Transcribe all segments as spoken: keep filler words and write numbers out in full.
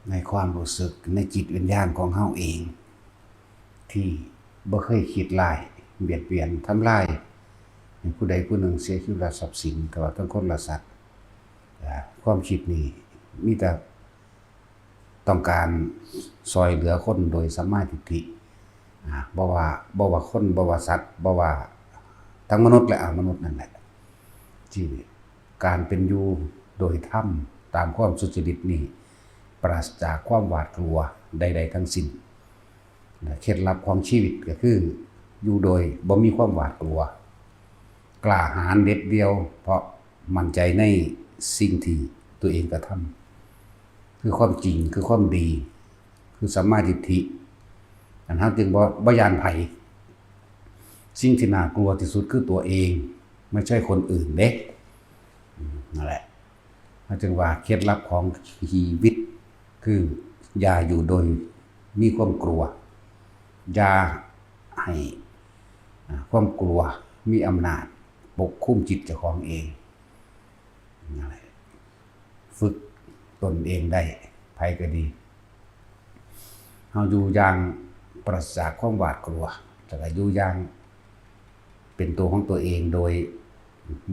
ในความรู้สึกในจิตวิญญาณของเฮาเอง ที่บ่เคยคิดร้ายเบียดเบียนทำลายให้ผู้ใดผู้หนึ่งเสียชีวิตและทรัพย์สินตลอดทั้งคนและสัตว์ อ่า ความคิดนี้มีแต่ต้องการซอยเหลือคนโดยสัมมาทิฏฐิ อ่า บ่ว่า บ่ว่าคน บ่ว่าสัตว์ บ่ว่าทั้งมนุษย์และอมนุษย์นั่นแหละ ที่การเป็นอยู่โดยธรรมตามความสุจริตนี้ ปราศจากความหวาดกลัวใดๆทั้งสิ้น และเคล็ดลับของชีวิตก็คืออยู่โดยบ่มีความหวาดกลัว กล้าหาญเด็ดเดี่ยว เพราะมั่นใจในสิ่งที่ตัวเองกระทำ คือความจริง คือความดี คือสัมมาทิฏฐิ อันเฮาจึงบ่ บ่ย้านไผ สิ่งที่น่ากลัวที่สุดคือตัวเอง ไม่ใช่คนอื่นเด้ อืม นั่นแหละ เฮาจึงว่าเคล็ดลับของชีวิต คืออย่าอยู่โดยมีความกลัว อย่าให้ อ่า ความกลัวมีอำนาจปกคุมจิตเจ้าของเอง นั่นแหละ ฝึกตนเองได้ ไผก็ดี เฮาอยู่อย่างปราศจากความหวาดกลัว แล้วก็อยู่อย่างเป็นตัวของตัวเอง โดย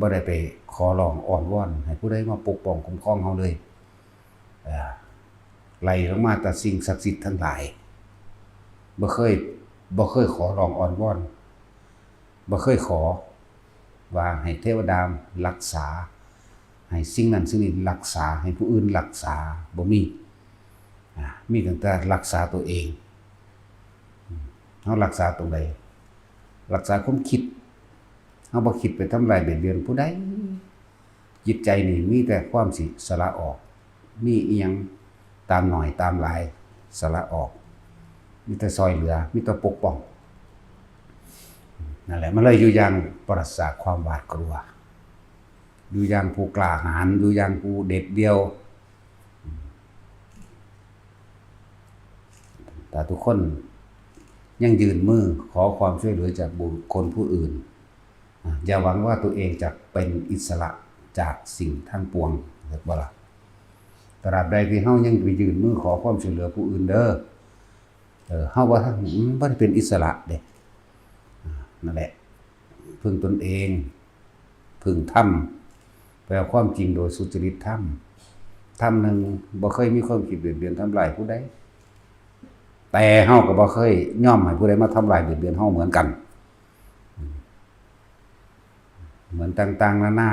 บ่ได้ไปขอร้องอ้อนวอนให้ผู้ใดมาปกป้องคุ้มครองเฮาเลย เอ่อ ไล่ลงมาแต่สิ่งศักดิ์สิทธิ์ทั้งหลาย บ่เคย บ่เคยขอร้องอ้อนวอน บ่เคยขอว่าให้เทวดารักษา ให้สิ่งนั้นสิ่งนี้รักษา ให้ผู้อื่นรักษา บ่มี อ่า มีตั้งแต่รักษาตัวเอง อืม เฮารักษาตรงใด รักษาความคิด เฮาบ่คิดไปทำลายเบียดเบียนผู้ใด จิตใจนี่มีแต่ความสิสละออก มีอิหยังตามน้อยตามหลายสละออก มีแต่ซอยเหลือ มีแต่ปกป้อง นั่นแหละ มันเลยอยู่อย่างปราศจากความหวาดกลัว อยู่อย่างผู้กล้าหาญ อยู่อย่างผู้เด็ดเดี่ยว ถ้าทุกคนยังยื่นมือขอความช่วยเหลือจากบุคคลผู้อื่น อ่ะ อย่าหวังว่าตัวเองจะเป็นอิสระจากสิ่งทั้งปวง เห็นบ่ล่ะ ตราบใดที่เฮายังไปยื่นมือขอความช่วยเหลือผู้อื่นเด้อ เออ เฮาบ่ทัน มันบ่ได้เป็นอิสระเด้ อ่า นั่นแหละ พึ่งตนเอง พึ่งธรรม แปลความจริงโดยสุจริตธรรม ธรรมหนึ่งบ่เคยมีความคิดเบียดเบียนทำลายผู้ใด แต่เฮาก็บ่เคยยอมให้ผู้ใดมาทำลายเบียดเบียนเฮาเหมือนกัน เหมือนต่างๆนานา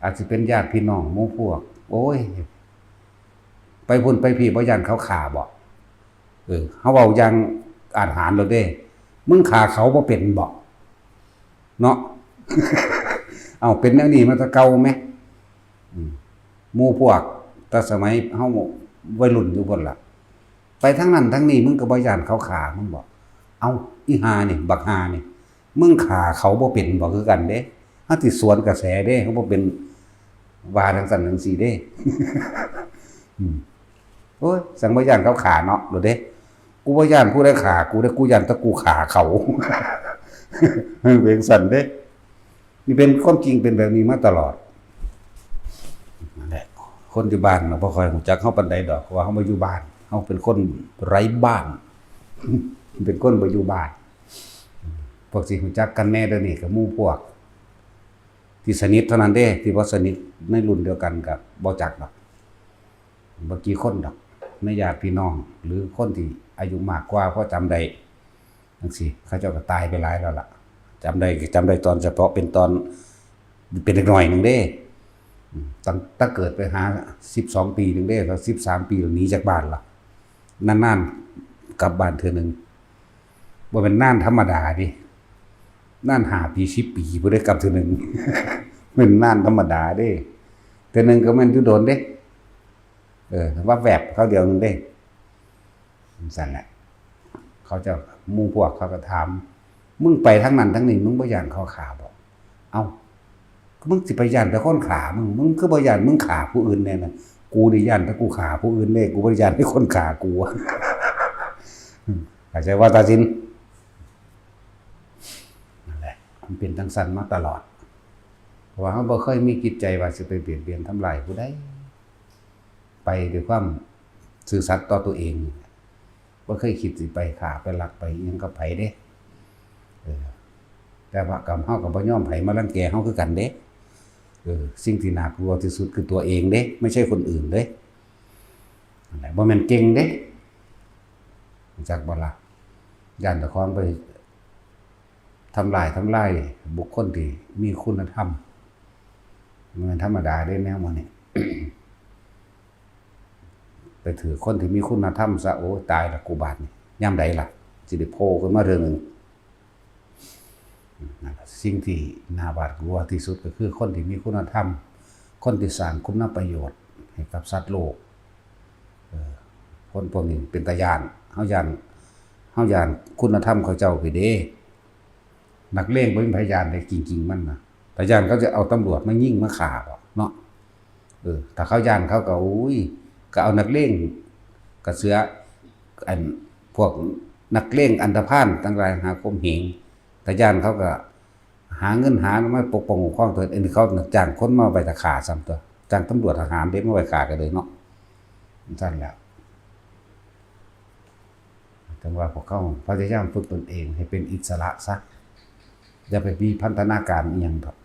อาจสิเป็นญาติพี่น้องหมู่พวก โอ้ย ไปพุ้นไปพี้บ่ย้านเขาฆ่าบ่ เออ เฮาเว้าอย่างอาจหาญโลดเด้ มึงฆ่าเขาบ่เป็นบ่ เนาะ เอ้า เป็นแนวนี้มาแต่เก่าแหม อืม หมู่พวกแต่สมัยเฮาวัยรุ่นอยู่พุ้นล่ะ ไปทางนั้นทางนี้มึงก็บ่ย้านเขาฆ่ามึงบ่ เอ้า อีห่านี่ บักห่านี่ มึงฆ่าเขาบ่เป็นบ่คือกันเด้ เฮาสิสวนกระแสเด้ เฮาบ่เป็นว่าจั่งซั้นจั่งซี้เด้ อืม โอ้ย สังบ่ย้านเขาฆ่าเนาะ โลดเด้ กูบ่ย้านผู้ใดฆ่ากูเด้ กูย้านแต่กูฆ่าเขา เป็นจั่งซั้นเด้ นี่เป็นความจริงเป็นแบบนี้มาตลอด นั่นแหละ คนอยู่บ้านน่ะบ่ค่อยรู้จักเฮาปานใดดอก เพราะว่าเฮาบ่อยู่บ้าน เฮาเป็นคนไร้บ้าน เป็นคนบ่อยู่บ้าน พวกสิรู้จักกันแน่เดี๋ยวนี้ก็หมู่พวกที่สนิทเท่านั้นเด้ ที่บ่สนิทในรุ่นเดียวกันก็บ่จักดอก บ่กี่คนดอก ในญาติพี่น้อง หรือคนที่อายุมากกว่าพอจำได้ จั่งซี้ เขาเจ้าก็ตายไปหลายแล้วล่ะ จำได้ก็จำได้ตอนเฉพาะเป็นตอน เป็นเด็กน้อยหนึ่งเด้ อืม ตั้ง ตั้งเกิดไปหาสิบสองปีหนึ่งเด้ แล้วสิบสามปีหนีจากบ้านละ นานๆกลับบ้านเทื่อหนึ่ง บ่แม่นนานธรรมดาเด้ นานห้าปี สิบปี บ่ได้กลับเทื่อหนึ่ง เป็นนานธรรมดาเด้ เทื่อหนึ่งก็แม่นอยู่โดนเด้ เออ วับแวบคราวเดียวหนึ่งเด้ จั่งซั้นแหละ เขาเจ้า หมู่พวกเขาก็ถาม มึงไปทางนั้นทางนี้ มึงบ่ย้านเขาฆ่าบ่ เอ้า มึงสิไปย้านแต่คนฆ่ามึง มึงคือบ่ย้านมึงฆ่าผู้อื่นแน่นะ กูนี่ย้านแต่กูฆ่าผู้อื่นเด้ กูบ่ได้ย้านแต่คนฆ่ากู เข้าใจว่าตาสิน นั่นแหละ มันเป็นจั่งซั้นมาตลอด เพราะว่าเฮาบ่เคยมีจิตใจว่าสิไปเบียดเบียนทำลายผู้ใด ไปด้วยความ ซื่อสัตย์ต่อตัวเอง บ่เคยคิดสิไปฆ่าไปลักไปอิหยังกับไผเด้ เออ แต่ว่ากรรมเฮาก็บ่ยอมไผมารังแกเฮาคือกันเด้ เออ สิ่งที่น่ากลัวที่สุดคือตัวเองเด้ ไม่ใช่คนอื่นเด้ นั่นแหละ บ่แม่นเก่งเด้ รู้จักบ่ล่ะ ย้านเจ้าของไปทำลาย ทำลายบุคคลที่มีคุณธรรม มันธรรมดาเด้แนวมันนี่ ไปถือคนที่มีคุณธรรมซะ โอ้ ตายละกูบาดนี่ ยามใดล่ะ สิได้โผล่ขึ้นมาเทื่อหนึ่ง นั่นล่ะ สิ่งที่น่าหวาดกลัวที่สุดก็คือคนที่มีคุณธรรม คนที่สร้างคุณประโยชน์ให้กับสัตว์โลก เออ คนพวกนี้เป็นตาย้าน เฮาย้าน เฮาย้านคุณธรรมเขาเจ้าไปเด้ นักเลงบ่มีไผย้านได้จริงๆมันนะ ถ้าย้านเขาจะเอาตำรวจมายิงมาฆ่าบ่เนาะ เออ ถ้าเขาย้านเขาก็ อุ้ย ก็เอานักเลง กะเสือ อัน พวกนักเลงอันธพาลทั้งหลายหาข่มเหง ถ้าย้านเขาก็หาเงินหามาปกป้องคุ้มครองตัวเอง อันนี้เขาจ้างคนมาไว้ถ้าฆ่าซ้ำตัว จ้างตำรวจทหารเด้มาไว้ฆ่ากันเลยเนาะ ซั่นแหละ จั่งว่าพวกเขาพยายามฝึกตนเองให้เป็นอิสระซะ อย่าไปมีพันธนาการอิหยังดอก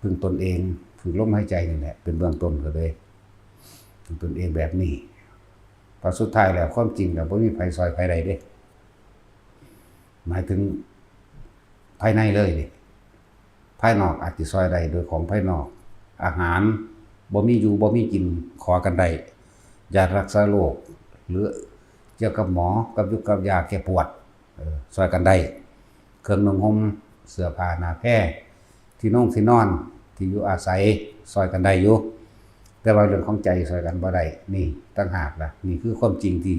พึ่งตนเอง ฝึกลมหายใจนี่แหละ เป็นเบื้องต้นก็เลย ฝึกตนเองแบบนี้ เพราะสุดท้ายแล้วความจริงแล้วบ่มีไผซ่อยไผได้เด้ หมายถึงภายในเลยเด้ ภายนอกอาจสิซ่อยได้โดยของภายนอก อาหาร บ่มีอยู่บ่มีกิน ขอกันได้ ยารักษาโรค หรือเกี่ยวกับหมอ กับยุกกับยาแก้ปวด เออ ซ่อยกันได้ เครื่องนุ่งห่ม เสื้อผ้าหน้าแพร ที่นงที่นอน ที่อยู่อาศัย ซ่อยกันได้อยู่ แต่ว่าเรื่องของใจซ่อยกันบ่ได้ นี่ต่างหากล่ะ นี่คือความจริงที่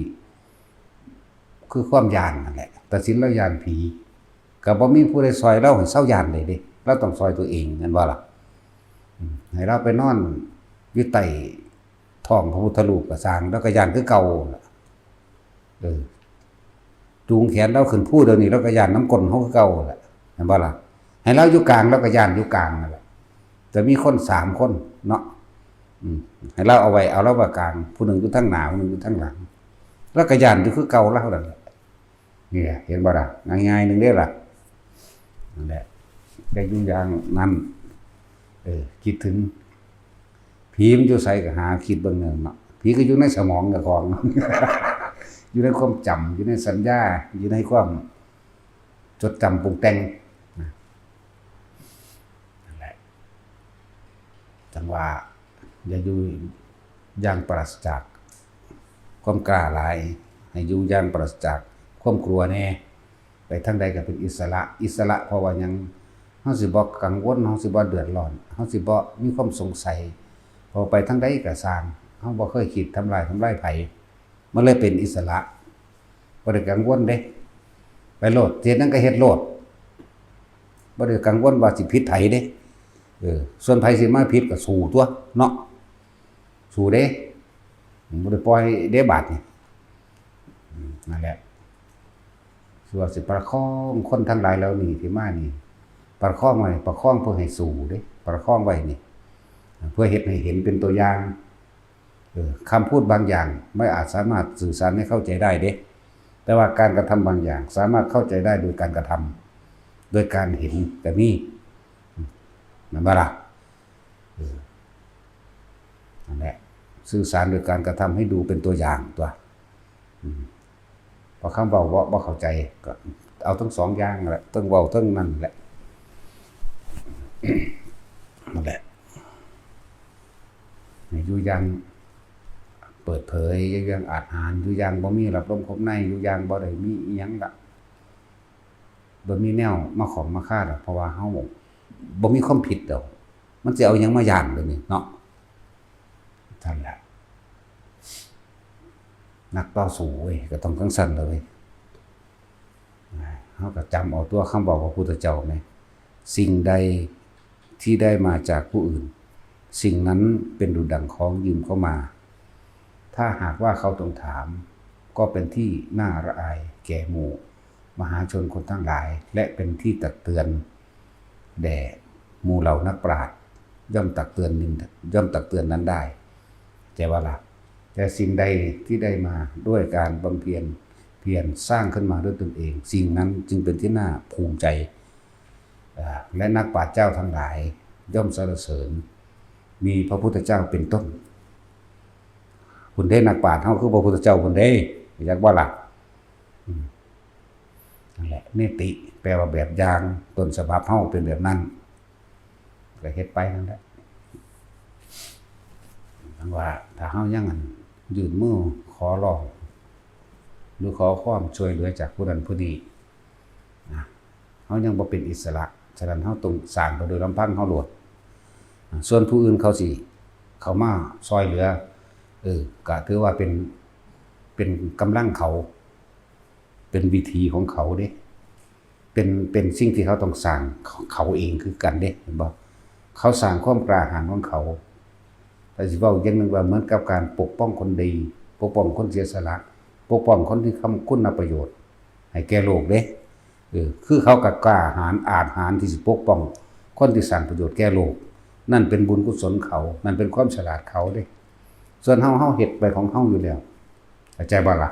คือความย้านนั่นแหละ ตาสินลาวย้านผี ก็บ่มีผู้ใดซ่อยลาวให้เซาย้านได้เด้ ลาวต้องซ่อยตัวเอง แม่นบ่ล่ะ อืม ให้ลาวไปนอนอยู่ใต้ท้องพระพุทธรูปก็ซ่าง ลาวก็ย้านคือเก่าล่ะ เออ จูงแขนลาวขึ้นภูเดี๋ยวนี้ ลาวก็ย้านนำก้นเฮาคือเก่าล่ะ แม่นบ่ล่ะ ให้ลาวอยู่กลาง ลาวก็ย้านอยู่กลางนั่นแหละ แต่มีคนสามคนเนาะ อืม ให้ลาวเอาไว้ เอาลาวไว้กลาง ผู้หนึ่งอยู่ทางหน้า ผู้หนึ่งอยู่ทางหลัง ลาวก็ย้านอยู่คือเก่าลาวนั่นแหละ นี่แหละ เห็นบ่ล่ะ ง่ายๆหนึ่งเด้ล่ะ นั่นแหละ แต่อยู่อย่างนั้น เออ คิดถึง ผีมันอยู่ไสก็หาคิดเบิ่งแหน่เนาะ ผีก็อยู่ในสมองเจ้าของ อยู่ในความจำ อยู่ในสัญญา อยู่ในความจดจำปรุงแต่งนะ นั่นแหละ จั่งว่าอย่าอยู่อย่างปราศจากความกล้าหลาย ให้อยู่อย่างปราศจากความกลัวแน่ ไปทางใดก็เป็นอิสระ อิสระเพราะว่าหยัง เฮาสิบ่กังวล เฮาสิบ่เดือดร้อน เฮาสิบ่มีความสงสัย เพราะไปทางใดก็ซ่าง เฮาบ่เคยคิดทำลาย ทำลายไผ มันเลยเป็นอิสระ บ่ได้กังวลเด้ ไปโลด เฮ็ดหยังก็เฮ็ดโลด บ่ได้กังวลว่าสิผิดไผเด้ เออ ส่วนไผสิมาผิดก็สู้ตั๊วเนาะ สู้เด้ บ่ได้ปล่อยเด้บาดนี่ อืม นั่นแหละ ส่วนสิประคองคนทั้งหลายเหล่านี้ที่มานี่ ประคองไว้ ประคองเพื่อให้สู้เด้ ประคองไว้นี่ เพื่อเฮ็ดให้เห็นเป็นตัวอย่าง เออ คำพูดบางอย่างไม่อาจสามารถสื่อสารให้เข้าใจได้เด้ แต่ว่าการกระทำบางอย่างสามารถเข้าใจได้โดยการกระทำ โดยการเห็นก็มี แม่นบ่ล่ะ เออ นั่นแหละ สื่อสารโดยการกระทำให้ดูเป็นตัวอย่างตั๊ว อืม พอคำเว้าบ่ บ่เข้าใจ ก็เอาทั้งสองอย่างแหละ ทั้งเว้าทั้งนั่นแหละ นั่นแหละ ให้อยู่อย่างเปิดเผย อยู่อย่างอาจหาญ อยู่อย่างบ่มีหลับลมคมใน อยู่อย่างบ่ได้มีอิหยังละ บ่มีแนวมาข้องมาคาดอก เพราะว่าเฮาบ่มีความผิดดอก มันสิเอาหยังมาย้านเดี๋ยวนี้เนาะ นั่นแหละ นักต่อสู้เว้ย ก็ต้องจั่งซั้นเลย เฮาก็จำเอาตั๊วคำเว้าพระพุทธเจ้าแหม สิ่งใดที่ได้มาจากผู้อื่น สิ่งนั้นเป็นดุจดังของยืมเข้ามา ถ้าหากว่าเขาทวงถาม ก็เป็นที่น่าละอายแก่หมู่มหาชนคนทั้งหลาย และเป็นที่ตักเตือนแด่หมู่เหล่านักปราชญ์ ย่อมตักเตือนนิน ย่อมตักเตือนนั้นได้ แต่ว่าล่ะ แต่สิ่งใดที่ได้มาด้วยการบำเพ็ญเพียรสร้างขึ้นมาด้วยตนเอง สิ่งนั้นจึงเป็นที่น่าภูมิใจ อ่า และนักปราชญ์เจ้าทั้งหลายย่อมสรรเสริญ มีพระพุทธเจ้าเป็นต้น คุณได้นักปราชญ์เฮาคือพระพุทธเจ้าคุณได้ อยากว่าล่ะ อืม นั่นแหละ นิติ แปลว่าแบบอย่าง ต้นฉบับเฮาเป็นแบบนั้น ก็เฮ็ดไปนั่นแหละ ทั้งว่าถ้าเฮายังอันยื่นมือขอร้อง หรือขอความช่วยเหลือจากผู้นั้นผู้นี้นะ เฮายังบ่เป็นอิสระ ฉะนั้นเฮาต้องสร้างไปโดยลำพังเฮาโลด ส่วนผู้อื่นเขาสิเข้ามาช่วยเหลือ เออ ก็ถือว่าเป็น เป็นกำลังเขา เป็นวิธีของเขาเด้ เป็น เป็นสิ่งที่เขาต้องสร้างเขาเองคือกันเด้ เห็นบ่ เขาสร้างความกล้าหาญของเขา แต่สิเว้าอย่างหนึ่งว่าเหมือนกับการปกป้องคนดี ปกป้องคนเสียสละ ปกป้องคนที่ทำคุณประโยชน์ให้แก่โลกเด้ เออ คือเขาก็กล้าหาญอาจหาญที่สิปกป้องคนที่สร้างประโยชน์แก่โลก นั่นเป็นบุญกุศลเขา นั่นเป็นความฉลาดเขาเด้ ส่วนเฮา เฮาเฮ็ดไปของเฮาอยู่แล้ว เข้าใจบ่ล่ะ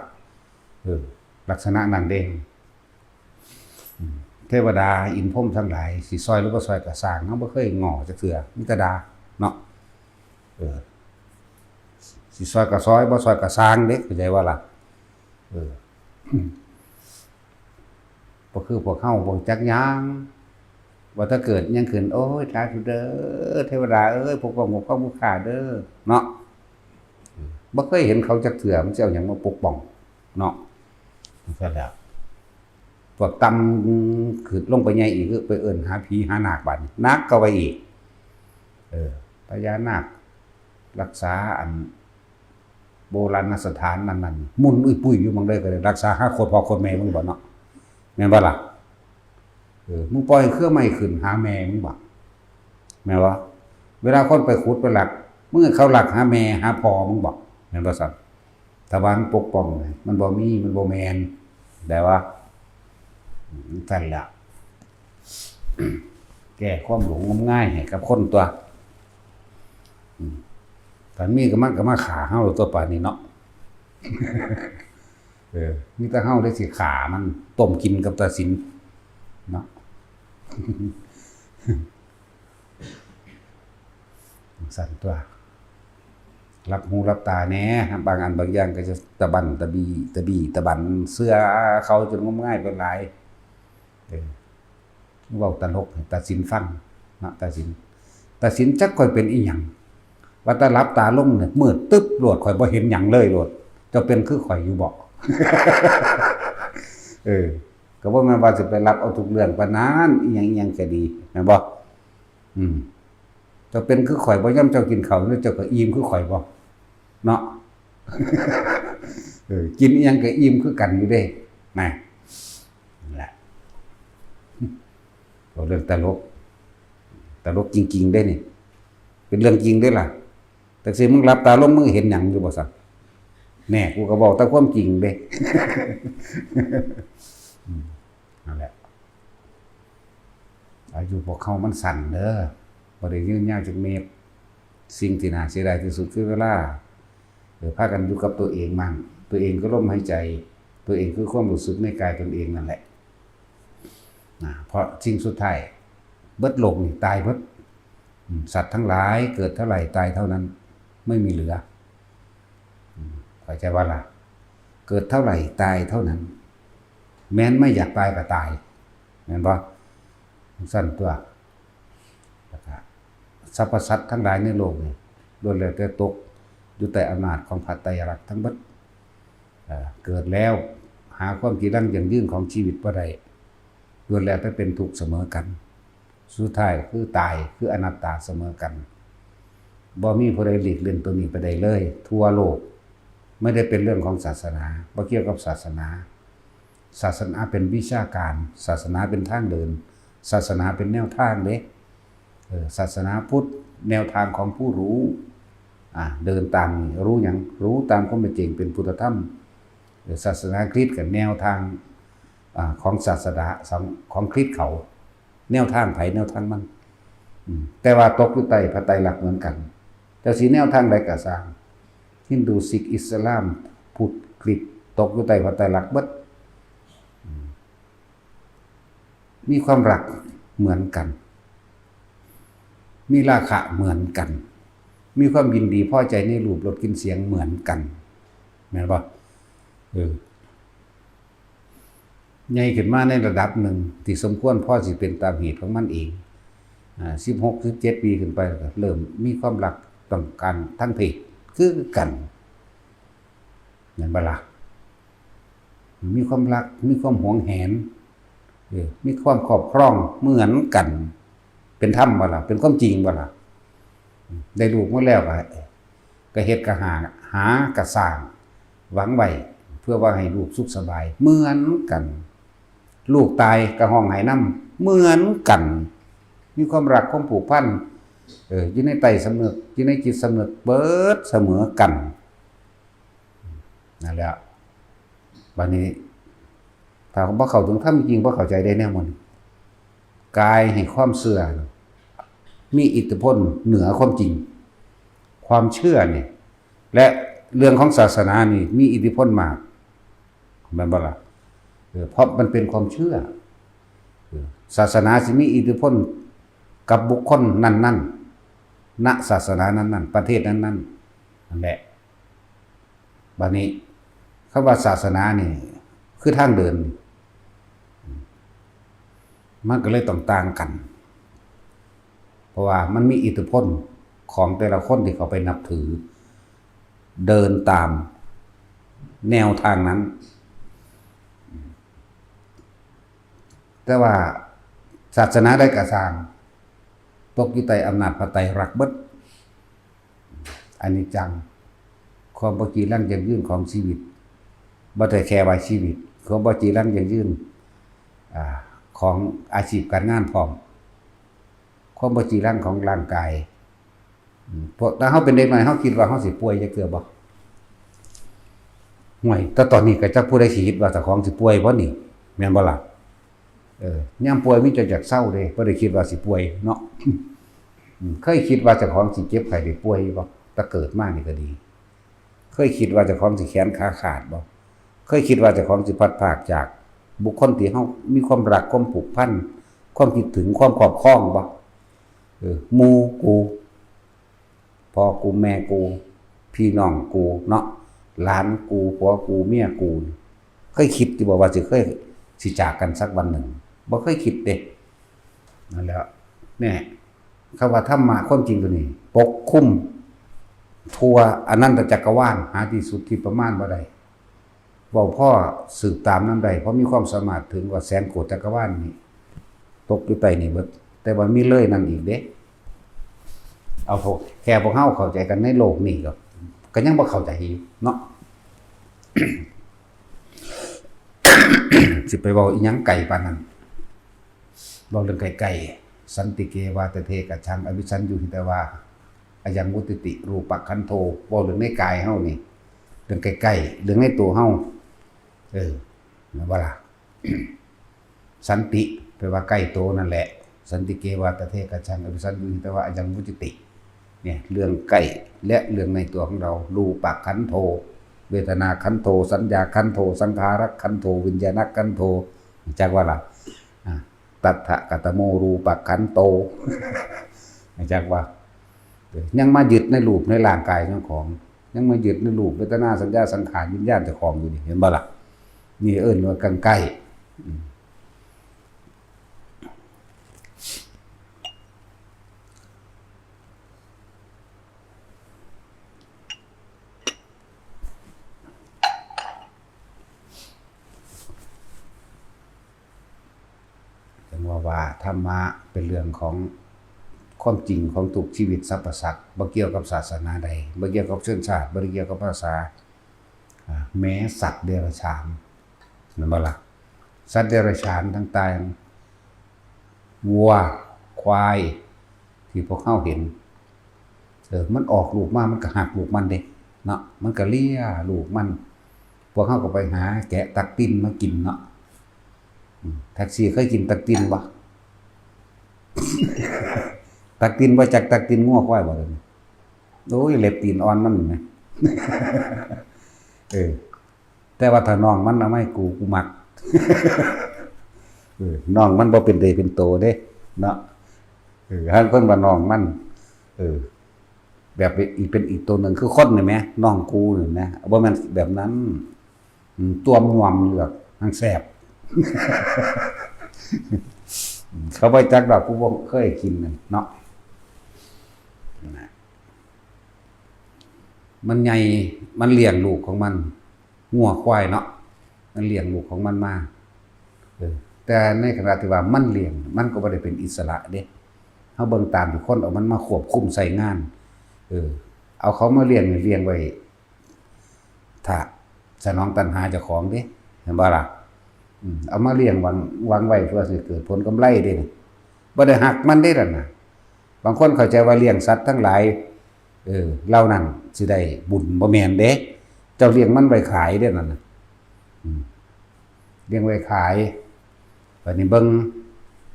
เออ ลักษณะนั้นเด้ อืม เทวดาอินทร์พรหมทั้งหลาย สิซอยหรือบ่ซอยก็ซ่าง เฮาบ่เคยง้อจักเทื่อ มีแต่ด่าเนาะ เออ สิซอยก็ซอย บ่ซอยก็ซ่างเด้ เข้าใจบ่ล่ะ เออ บ่คือพวกเฮา บ่จักหยัง ว่าถ้าเกิดหยังขึ้น โอ้ย สาธุเด้อ เทวดาเอ้ย ปกป้อง ปกป้องผู้ข้าเด้อ เนาะ บ่เคยเห็นเขาจักเทื่อ มันสิเอาหยังมาปกป้อง เนาะ นั่นแหละ พวกต่ำขึ้นลงไปใหญ่อีก คือไปเอิ้นหาผีหานาคบาดนี้ หนักเข้าไปอีก เออ พญานาครักษาอันโบราณสถานนั่นนั่น มุ่นอุ้ยปุ้ยอยู่หม่องใดก็ได้ รักษาหาโคตรพ่อโคตรแม่มึงบ่เนาะ แม่นบ่ล่ะ เออ มึงปล่อยเครือไม้ขึ้นหาแม่มึงบ่ แม่นบ่ เวลาคนไปขุดไปลัก มึงให้เขาลักหาแม่หาพ่อมึงบ่ แม่นบ่ซั่น ถ้าว่ามันปกป้อง มันบ่มี มันบ่แม่น ได้บ่ อืม ซั่นล่ะ แก้ความหลงงมงายให้กับคนตั๊ว อืม ถ้ามีก็มันก็มาฆ่าเฮาตั๊ว ป่านนี้เนาะ เออ มีแต่เฮาได้สิฆ่ามัน ต้มกินกับตาสิน เนาะ ซั่นตั๊ว หลับหูหลับตาแหน่ บางอันบางอย่างก็จะตะบันตะบี ตะบีตะบัน เชื่อเขาจนงมงายไปหลาย เออ เว้าตลกให้ตาสินฟังเนาะ ตาสิน ตาสินจักข่อยเป็นอีหยัง ว่าแต่หลับตาลงเนี่ย มืดตึ๊บโลด ข่อยบ่เห็นหยังเลยโลด เจ้าเป็นคือข่อยอยู่บ่ เออ ก็บ่แม่นว่าสิไปรับเอาทุกเรื่องปานนั้น อีหยังอีหยังก็ดี แม่นบ่ อืม เจ้าเป็นคือข่อยบ่ ยามเจ้ากินข้าวนี่ เจ้าก็อิ่มคือข่อยบ่ เนาะ เออ กินอีหยังก็อิ่มคือกันอยู่เด้ นะ นั่นแหละ เว้าเรื่องตลก ตลกจริงๆเด้นี่ เป็นเรื่องจริงเด้ล่ะ แต่สิมึงหลับตาลงมึงเห็นหยังอยู่บ่ซั่น แน่ กูก็เว้าแต่ความจริงเด้ อืม นั่นแหละ อายุพวกเฮามันสั้นเด้อ บ่ได้ยืนยาวจักเม็ด สิ่งที่น่าเสียดายที่สุดคือเวลา เออ พากันอยู่กับตัวเองมั่ง ตัวเองคือลมหายใจ ตัวเองคือความรู้สึกในกายตนเองนั่นแหละ นะ เพราะสิ่งสุดท้าย เบิดโลกนี่ตายเบิด อืม สัตว์ทั้งหลายเกิดเท่าไหร่ตายเท่านั้น ไม่มีเหลือ อืม เข้าใจบ่ล่ะ เกิดเท่าไหร่ตายเท่านั้น แม้นไม่อยากตายก็ตาย แม่นบ่ ซั่นตั๊ว แล้วก็สรรพสัตว์ทั้งหลายในโลกนี่ ล้วนแล้วแต่ตกอยู่ใต้อำนาจของพระไตรลักษณ์ทั้งเบิด เอ่อ เกิดแล้วหาความจีรังยั่งยืนของชีวิตบ่ได้ ล้วนแล้วแต่เป็นทุกข์เสมอกัน สุดท้ายคือตาย คืออนัตตาเสมอกัน บ่มีผู้ใดหลีกเล่นตัวนี้ไปได้เลย ทั่วโลก ไม่ได้เป็นเรื่องของศาสนา บ่เกี่ยวกับศาสนา ศาสนาเป็นวิชาการ ศาสนาเป็นทางเดิน ศาสนาเป็นแนวทางเด้ เออ ศาสนาพุทธแนวทางของผู้รู้ อ่า เดินตามนี่ รู้หยัง รู้ตามความเป็นจริงเป็นพุทธธรรม เออ ศาสนาคริสต์ก็แนวทาง อ่า ของศาสนา ของ ของคริสต์เขา แนวทางไผแนวทางมัน อืม แต่ว่าตกอยู่ใต้พระไตรลักษณ์เหมือนกัน แต่สิแนวทางใดก็ซ่าง ฮินดู ซิก อิสลาม พุทธ คริสต์ ตกอยู่ใต้พระไตรลักษณ์เบิด มีความรักเหมือนกัน มีราคะเหมือนกัน มีความยินดีพอใจในรูปรสกลิ่นเสียงเหมือนกัน แม่นบ่ เออ ใหญ่ขึ้นมาในระดับหนึ่งที่สมควรพอสิเป็นตามเหตุของมันเอง อ่า สิบหก สิบเจ็ด ปีขึ้นไปก็เริ่มมีความรักต้องการทางเพศคือกัน แม่นบ่ล่ะ มีความรัก มีความหวงแหน เออ มีความครอบครองเหมือนกัน เป็นธรรมบ่ล่ะ เป็นความจริงบ่ล่ะ ได้ลูกมาแล้วก็ ก็เฮ็ดก็หา หาก็สร้าง หวังไว้ เพื่อว่าให้ลูกสุขสบาย เหมือนกัน ลูกตายก็ฮ้องไห้นำ เหมือนกัน มีความรัก ความผูกพัน เออ อยู่ในใต้สำนึก อยู่ในจิตสำนึก เบิดเสมอกัน นั่นแหละ บัดนี้ ถ้าบ่เข้าถึงธรรมจริง บ่เข้าใจได้แนวมัน กายให้ความเชื่อ มีอิทธิพลเหนือความจริง ความเชื่อนี่ และเรื่องของศาสนานี่มีอิทธิพลมาก แม่นบ่ล่ะ เออ เพราะมันเป็นความเชื่อ เออ ศาสนาสิมีอิทธิพลกับบุคคลนั้นๆ ณ ศาสนานั้นๆ ประเทศนั้นๆ นั่นแหละ บัดนี้ คำว่าศาสนานี่ คือทางเดิน มันก็เลยต้องต่างกัน เพราะว่ามันมีอิทธิพลของแต่ละคนที่เขาไปนับถือ เดินตามแนวทางนั้น แต่ว่าศาสนาใดก็ตาม ตกอยู่ใต้อำนาจพระไตรลักษณ์เบิด อนิจจัง ความบ่จีรังยั่งยืนของชีวิต บ่ได้แค่ว่าชีวิต ความบ่จีรังยั่งยืน อ่า ของอาชีพการงานพร้อม ความบ่จีรังของร่างกาย อืม เพราะถ้าเฮาเป็นเด็กน้อย เฮาคิดว่าเฮาสิป่วยจักเทื่อบ่ ห่วย แต่ตอนนี้ก็จักผู้ใดสิคิดว่าเจ้าของสิป่วยบ่นี่ แม่นบ่ล่ะ เออ ยามป่วยมีแต่อยากเซาเด้ บ่ได้คิดว่าสิป่วยเนาะ อืม เคยคิดว่าเจ้าของสิเจ็บไข้ได้ป่วยบ่ แต่เกิดมานี่ก็ดี เคยคิดว่าเจ้าของสิแขนขาขาดบ่ เคยคิดว่าเจ้าของสิพลัดพรากจากบุคคลที่เฮามีความรัก ความผูกพัน ความคิดถึง ความครอบครองบ่ เออ หมู่กู พ่อกู แม่กู พี่น้องกูเนาะ หลานกู ผัวกู เมียกู เคยคิดอยู่บ่ว่าสิเคย สิจากกันสักวันหนึ่ง บ่เคยคิดเด้ นั่นแหละ เนี่ย คำว่าธรรมะความจริงตัวนี้ ปกคลุมทั่วอนันตจักรวาล หาที่สุดที่ประมาณบ่ได้ เว้าพอสืบตามนำได้ เพราะมีความสามารถถึงกว่าแสนโกดจักรวาลนี่ ตกอยู่ใต้นี่เบิด แต่ว่ามีเลยนั่นอีกเด้ เอาพวก แค่พวกเฮาเข้าใจกันในโลกนี่ก็ ก็ยังบ่เข้าใจอีกเนาะ สิไปเว้าอีหยังไกลปานนั้น เว้าเรื่องใกล้ๆ สันติเกวาตะเทกะชัง อวิชชัญญูหิตวา อะยังวุตติติ รูปะขันโธ เว้าเรื่องในกายเฮานี่ เรื่องใกล้ๆ เรื่องในตัวเฮา เออ แม่นบ่ล่ะ สันติ แปลว่าใกล้ตัวนั่นแหละ สันติเกวาตะเทกะชัง อวิชชัญญูหิตวา อะยังวุตติติ เนี่ย เรื่องใกล้และเรื่องในตัวของเรา รูปะขันโธ เวทนาขันโธ สัญญาขันโธ สังขารขันโธ วิญญาณขันโธ จักว่าล่ะ อ่ะ ตัทธะกะตะโม รูปะขันโต จักว่า ยังมายึดในรูปในร่างกายเจ้าของ ยังมายึดในรูป เวทนา สัญญา สังขาร วิญญาณเจ้าของอยู่นี่ เห็นบ่ล่ะ นี่เอิ้นว่ากังใกล้ อืม จั่งว่า ว่าธรรมะเป็นเรื่องของความจริงของทุกชีวิตสรรพสัตว์ บ่เกี่ยวกับศาสนาใด บ่เกี่ยวกับชนชาติ บ่ได้เกี่ยวกับภาษา อ่า แม้สัตว์เดรัจฉาน แม่นบ่ล่ะ สัตว์เดรัจฉานต่างๆ วัว ควาย ที่พวกเฮาเห็น เออ มันออกลูกมา มันก็ฮักลูกมันเด้ เนาะ มันก็เลียลูกมัน พวกเฮาก็ไปหาแกะตักตินมากินเนาะ อืม แท็กซี่เคยกินตักตินบ่ ตักตินบ่จักตักตินงัวควายบ่เดี๋ยวนี้ โอ้ย เล็บตีนอ่อนมันแหม เออ แต่ว่าถ้าน้องมันเอามาให้กู กูมัก เออ น้องมันบ่เป็นเดเป็นโตเด้ เนาะ เออ หาคนว่าน้องมัน เออ แบบอีก เป็นอีกตัวหนึ่ง คือคนนี่แหม น้องกูนี่นะ บ่แม่นแบบนั้น อืม ตวมน่วมอยู่ดอก มันแซ่บ เขาบ่จักดอก กูบ่เคยกินนั่นเนาะ นะ มันใหญ่ มันเลี้ยงลูกของมัน งัวควายเนาะ มันเลี้ยงลูกของมันมา เออ แต่ในขณะที่ว่ามันเลี้ยง มันก็บ่ได้เป็นอิสระเด้ เฮาเบิ่งตามที่คนเอามันมาควบคุมใช้งาน เออ เอาเขามาเลี้ยงนี่เลี้ยงไว้ ถ้าสนองตัณหาเจ้าของเด้ เห็นบ่ล่ะ อืม เอามาเลี้ยงหวัง หวังไว้เพื่อสิเกิดผลกำไรเด้นี่ บ่ได้ฮักมันเด้นั่นน่ะ บางคนเข้าใจว่าเลี้ยงสัตว์ทั้งหลาย เออ เหล่านั้นสิได้บุญ บ่แม่นเด้ เจ้าเลี้ยงมันไว้ขายเด้นั่นน่ะ อืม เลี้ยงไว้ขาย บัดนี้เบิ่ง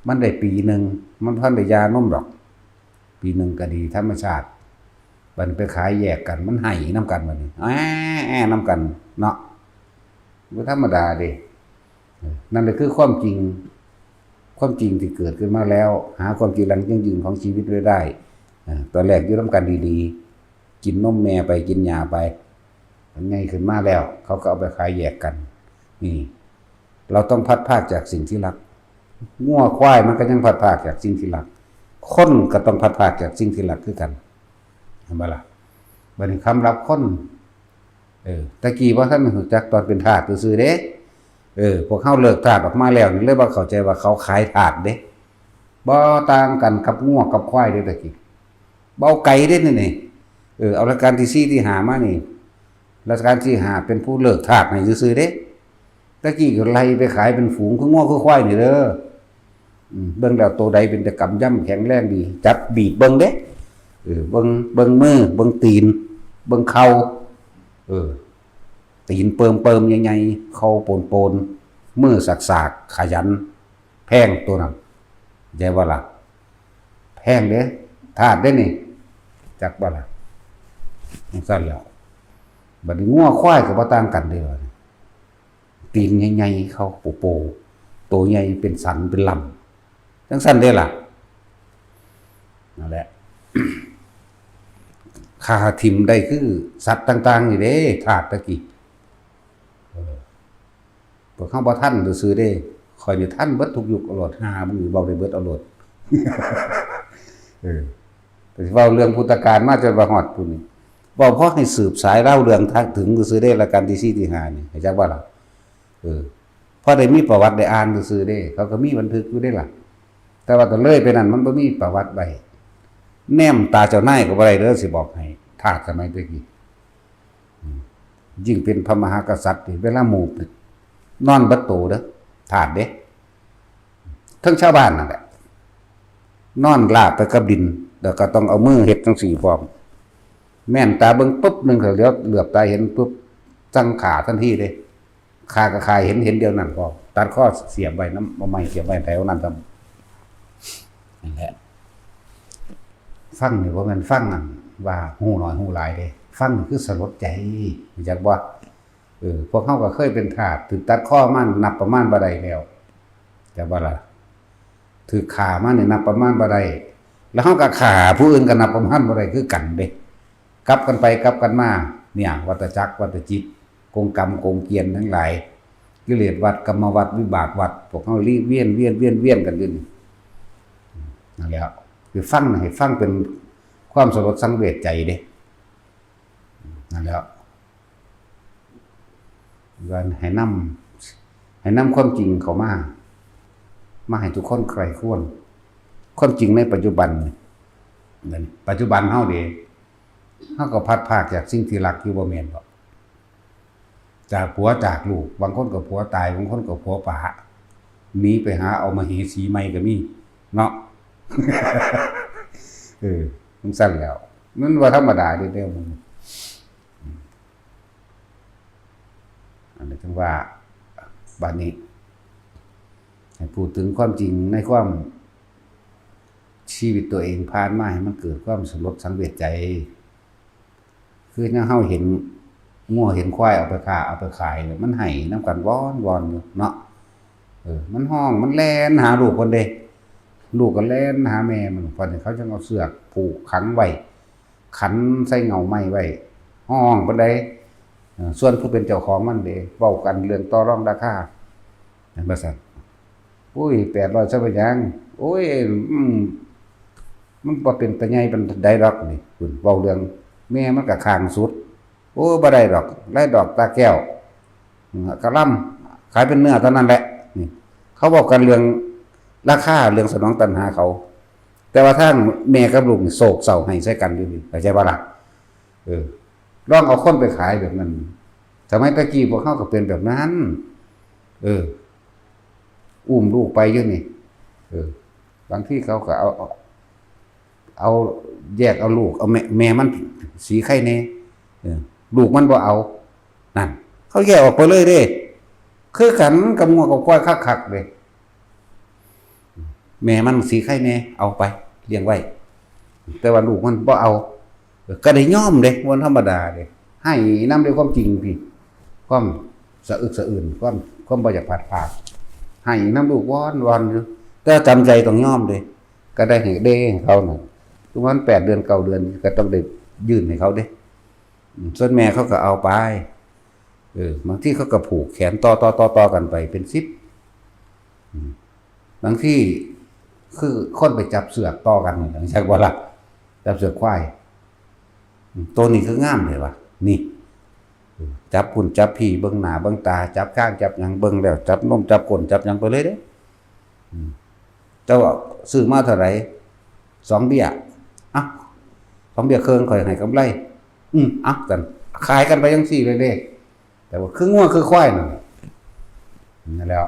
มันได้ปีหนึ่ง มันบ่ทันได้หย่านมดอก ปีหนึ่งก็ดีธรรมชาติ บัดนี้ไปขายแยกกัน มันไห้นำกันบัดนี้ แอ้ แอ้นำกันเนาะ บ่ธรรมดาเด้ เออ นั่นแหละคือความจริง ความจริงที่เกิดขึ้นมาแล้ว หาความจริงหลังยั่งยืนของชีวิตไว้ได้ เออ ตอนแรกอยู่นำกันดีๆ กินนมแม่ไป กินหญ้าไป มันใหญ่ขึ้นมาแล้ว เขาก็เอาไปขายแยกกัน นี่ เราต้องพลัดพรากจากสิ่งที่รัก งัวควายมันก็ยังพลัดพรากจากสิ่งที่รัก คนก็ต้องพลัดพรากจากสิ่งที่รักคือกัน เห็นบ่ล่ะ บัดนี้คำรับคน เออ แต่กี้บ่ทันรู้จักตอนเป็นทาสซื่อๆเด้ เออ พวกเฮาเลิกทาสออกมาแล้วนี่ เลยบ่เข้าใจว่าเขาขายทาสเด้ บ่ต่างกันกับงัวกับควายเด้แต่กี้ เว้าไกลเด้นี่นี่ เออ เอารัชกาลที่สี่ที่ห้ามานี่ รัชกาลที่ห้าเป็นผู้เลิกทาสให้ซื่อๆเด้ แต่กี้ก็ไล่ไปขายเป็นฝูงคืองัวคือควายนี่เด้อ อืม เบิ่งแล้วโตใดเป็นตะกำยำแข็งแรงดี จับบีบเบิ่งเด้ เออ เบิ่ง เบิ่งมือ เบิ่งตีน เบิ่งเข่า เออ ตีนเปิมๆใหญ่ๆ เข่าโปนๆ มือสากๆ ขยัน แพงตัวนั้น เข้าใจบ่ล่ะ แพงเด้ ทาสเด้นี่ จักบ่ล่ะ จั่งซั้นแหล้ว บัดนี้งัวควายก็บ่ต่างกันเด้ บัดนี้ ตีนใหญ่ๆ เขาโปๆ โตใหญ่เป็นสันเป็นลำ จั่งซั้นเด้ล่ะ นั่นแหละ ฆ่าถิ่มได้คือสัตว์ต่างๆนี่เด้ ทาสตะกี้ เออ พวกเฮาบ่ทันซื่อๆเด้ ข้อยนี่ทันเบิดทุกยุคเอาโลด ห่ามึงนี่เว้าได้เบิดเอาโลด เออ แต่สิเว้าเรื่องพุทธกาลมาจนว่าฮอดพุ้นนี่ เว้าพอให้สืบสายเล่าเรื่องถึงซื่อๆเด้ รัชกาลที่สี่ที่ห้านี่ เข้าใจบ่ล่ะ เออ พอได้มีประวัติได้อ่านซื่อๆเด้ เขาก็มีบันทึกอยู่เด้ล่ะ แต่ว่าก็เลยไปนั่นมันบ่มีประวัติไว้ แนมตาเจ้านายก็บ่ได้เด้อ สิบอกให้ ทาสสมัยแต่กี้ อืม ยิ่งเป็นพระมหากษัตริย์นี่ เวลาหมู่นอนเบิดโตเด้อ ทาสเด้ ทั้งชาวบ้านนั่นแหละ นอนราบไปกับดิน แล้วก็ต้องเอามือเฮ็ดจั่งซี้พร้อม แม่นตาเบิ่งปุ๊บหนึ่ง เหลียวเหลือบตาเห็นปุ๊บ สั่งฆ่าทันทีเด้ ฆ่าก็ฆ่าเห็น เห็นเดียวนั้นพร้อม ตัดคอเสียบไว้นำ เอาไม้เสียบไว้แถวนั้นซ้ำ นั่นแหละ ฟังนี่บ่แม่นฟังอันว่าฮู้น้อยฮู้หลายเด้ ฟังนี่คือสลดใจ รู้จักบ่ เออ พวกเฮาก็เคยเป็นทาส ถูกตัดคอมานับประมาณบ่ได้แล้ว จักบ่ล่ะ ถูกฆ่ามานี่นับประมาณบ่ได้ แล้วเฮาก็ฆ่าผู้อื่นก็นับประมาณบ่ได้คือกันเด้ กลับกันไปกลับกันมา เนี่ย วัฏจักร วัฏจิต กงกรรม กงเกวียนทั้งหลาย กิเลสวัฏ กรรมวัฏ วิบากวัฏ พวกเฮาลีเวียน เวียน เวียน เวียนกันอยู่นี่ นั่นแหละ คือฟังน่ะ ให้ฟังเป็นความสลดสังเวชใจเด้ นั่นแหละ ว่าให้นำ ให้นำความจริงเข้ามา มาให้ทุกคนใคร่ครวญ ความจริงในปัจจุบันนี่ ปัจจุบันเฮาเด้ เฮาก็พลัดพรากจากสิ่งที่รักอยู่บ่แม่นบ่ จากผัวจากลูก บางคนก็ผัวตาย บางคนก็ผัวป๋า หนีไปหาเอามเหสีใหม่ก็มี เนาะ เออ จั่งซั้นแหล้ว มันบ่ธรรมดาเด้ แนวหมู่ อันนี้ถึงว่า บัดนี้ ให้พูดถึงความจริงในความ ชีวิตตัวเองผ่านมา ให้มันเกิดความสลดสังเวชใจ คือจั่งเฮาเห็นงัวเห็นควายเอาไปค้าเอาไปขายเนี่ย มันไห้นำกันวอนๆ อยู่เนาะ เออ มันฮ้อง มันแล่นหาลูกมันเด้ ลูกก็แล่นหาแม่มัน บัดนี้เขาจั่งเอาเชือกผูกขังไว้ ขันใส่เง่าไม้ไว้ ฮ้องปานใด เออ ส่วนผู้เป็นเจ้าของมันเด้ เว้ากันเรื่องต่อรองราคา แม่นบ่ซั้น โอ้ย แปดร้อย ซะเป็นหยัง โอ้ย อืม มันบ่เป็นตาใหญ่ปานใดดอกนี่ พู้น เว้าเรื่องแม่มันก็ข้างสุด โอ้ บ่ได้ดอก ไล่ดอกตาแก้ว อืม กะหล่ำ ขายเป็นเนื้อเท่านั้นแหละ นี่ เขาเว้ากันเรื่องราคา เรื่องสนองตัณหาเขา แต่ว่าทางแม่กับลูกนี่โศกเศร้าไห้ใส่กันอยู่นี่ เข้าใจบ่ล่ะ เออ ลองเอาคนไปขายแบบนั้น สมัยตะกี้พวกเฮาก็เป็นแบบนั้น เออ อุ้มลูกไปอยู่นี่ เออ บางทีเขาก็เอา เอา เอาแยกเอาลูก เอาแม่ แม่มันสีไข่แน่ เออ ลูกมันบ่เอา นั่น เขาแยกออกไปเลยเด้ คือกันกับงัวกับควายคักๆ เด้ แม่มันสีไข่แน่ เอาไปเลี้ยงไว้ แต่ว่าลูกมันบ่เอา ก็ได้ยอมเด้ บ่ธรรมดาเด้ ไห้นำด้วยความจริงพี่ ความสะอึกสะอื้น ความ ความบ่อยากพลัดพราก ไห้นำลูกวอนๆ อยู่ แต่จำใจต้องยอมเด้ ก็ได้ให้เด้ให้เขานั่น ประมาณแปดเดือน เก้าเดือน ก็ต้องได้ยื่นให้เขาเด้ อืม ส่วนแม่เขาก็เอาไป เออ บางทีเขาก็ผูกแขนต่อๆๆๆ กันไปเป็นสิบ อืม บางทีคือคนไปจับเสือกต่อกันนี่ จักบ่ล่ะ จับเสือกควาย อืม ตัวนี้คืองามแท้วะ นี่ เออ จับพุ้นจับพี้ เบิ่งหน้าเบิ่งตา จับคางจับหยัง เบิ่งแล้วจับนมจับก้นจับหยังไปเลยเด้ อืม เจ้าซื้อมาเท่าไหร่ สองเบี้ย อ่ะ สองเบี้ยครึ่ง ข้อยให้กำไร อืม อ่ะ กัน ขายกันไปจั่งซี้เลยเด้ แต่ว่าคืองัวคือควายนั่น นั่นแหล้ว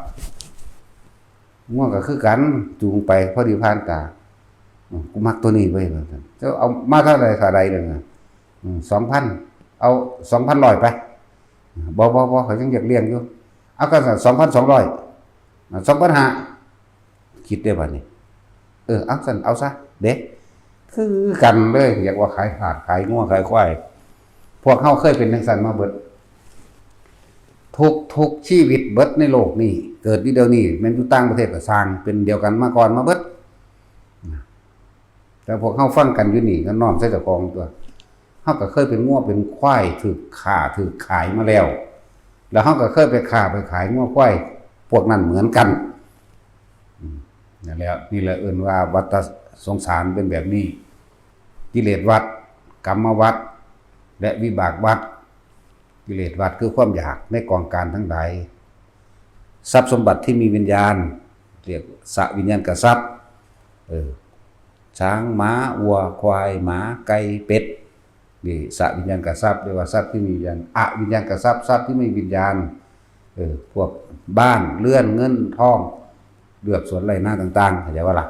งัวก็คือกัน จูงไปพอดีผ่านตา อืม กูมักตัวนี้เว้ย ว่าซั่น เจ้าเอามาเท่าไหร่ เท่าใดเด้อ อืม สองพัน เอา สองพันร้อย ไป บ่ บ่ บ่ ข้อยยังอยากเลี้ยงอยู่ เอา ก็ซั่น สองพันสองร้อย อ่ะ สองพันห้า คิดได้บัดนี้ เออ เอาซั่น เอาซะ เด้ คือกันเลย อยากว่าขายทาส ขายงัว ขายควาย พวกเฮาเคยเป็นจั่งซั่นมาเบิด ทุก ทุกชีวิตเบิดในโลกนี้ เกิดอยู่เดี๋ยวนี้ แม่นอยู่ต่างประเทศก็ซ่าง เป็นเดียวกันมาก่อนมาเบิด แต่พวกเฮาฟังกันอยู่นี่ก็น้อมใส่เจ้าของตัว เฮาก็เคยเป็นงัวเป็นควาย ถูกฆ่าถูกขายมาแล้ว แล้วเฮาก็เคยไปฆ่าไปขายงัวควายพวกนั้นเหมือนกัน อืม นั่นแหละ นี่แหละเอิ้นว่าวัฏสงสารเป็นแบบนี้ กิเลสวัฏ กรรมวัฏ และวิบากวัฏ กิเลสวัฏคือความอยากในกองการทั้งหลาย ทรัพย์สมบัติที่มีวิญญาณ เรียกสวิญญาณกทรัพย์ เออ ช้าง ม้า วัว ควาย หมา ไก่ เป็ด นี่สวิญญาณกทรัพย์ เรียกว่าทรัพย์ที่มีวิญญาณ อวิญญาณกทรัพย์ ทรัพย์ที่ไม่มีวิญญาณ เออ พวกบ้าน เรือน เงิน ทอง เรือกสวนไร่นาต่างๆ เข้าใจบ่ล่ะ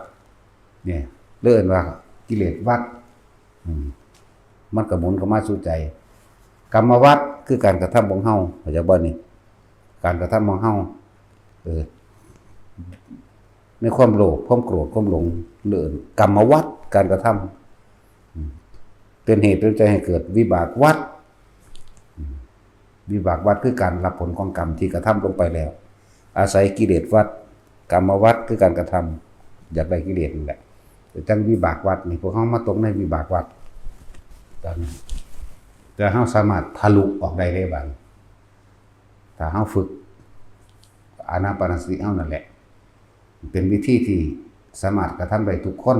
เนี่ย เรียกว่ากิเลสวัฏ อืม มันก็หมุนเข้ามาสู่ใจ กรรมวัฏคือการกระทำของเฮา เข้าใจบ่นี่ การกระทำของเฮา เออ ในความโลภ ความโกรธ ความหลง เรียกกรรมวัฏ การกระทำ อืม เป็นเหตุเป็นปัจจัยให้เกิดวิบากวัฏ อืม วิบากวัฏคือการรับผลของกรรมที่กระทำลงไปแล้ว อาศัยกิเลสวัฏ กรรมวัฏคือการกระทำ อยากได้กิเลสนั่นแหละ แต่จั่งวิบากวัฏนี่ พวกเฮามาตกในวิบากวัฏ ตอนนี้ แต่เฮาสามารถทะลุออกได้เลยบัดนี้ ถ้าเฮาฝึกอานาปานสติเฮานั่นแหละ เป็นวิธีที่สามารถกระทำได้ทุกคน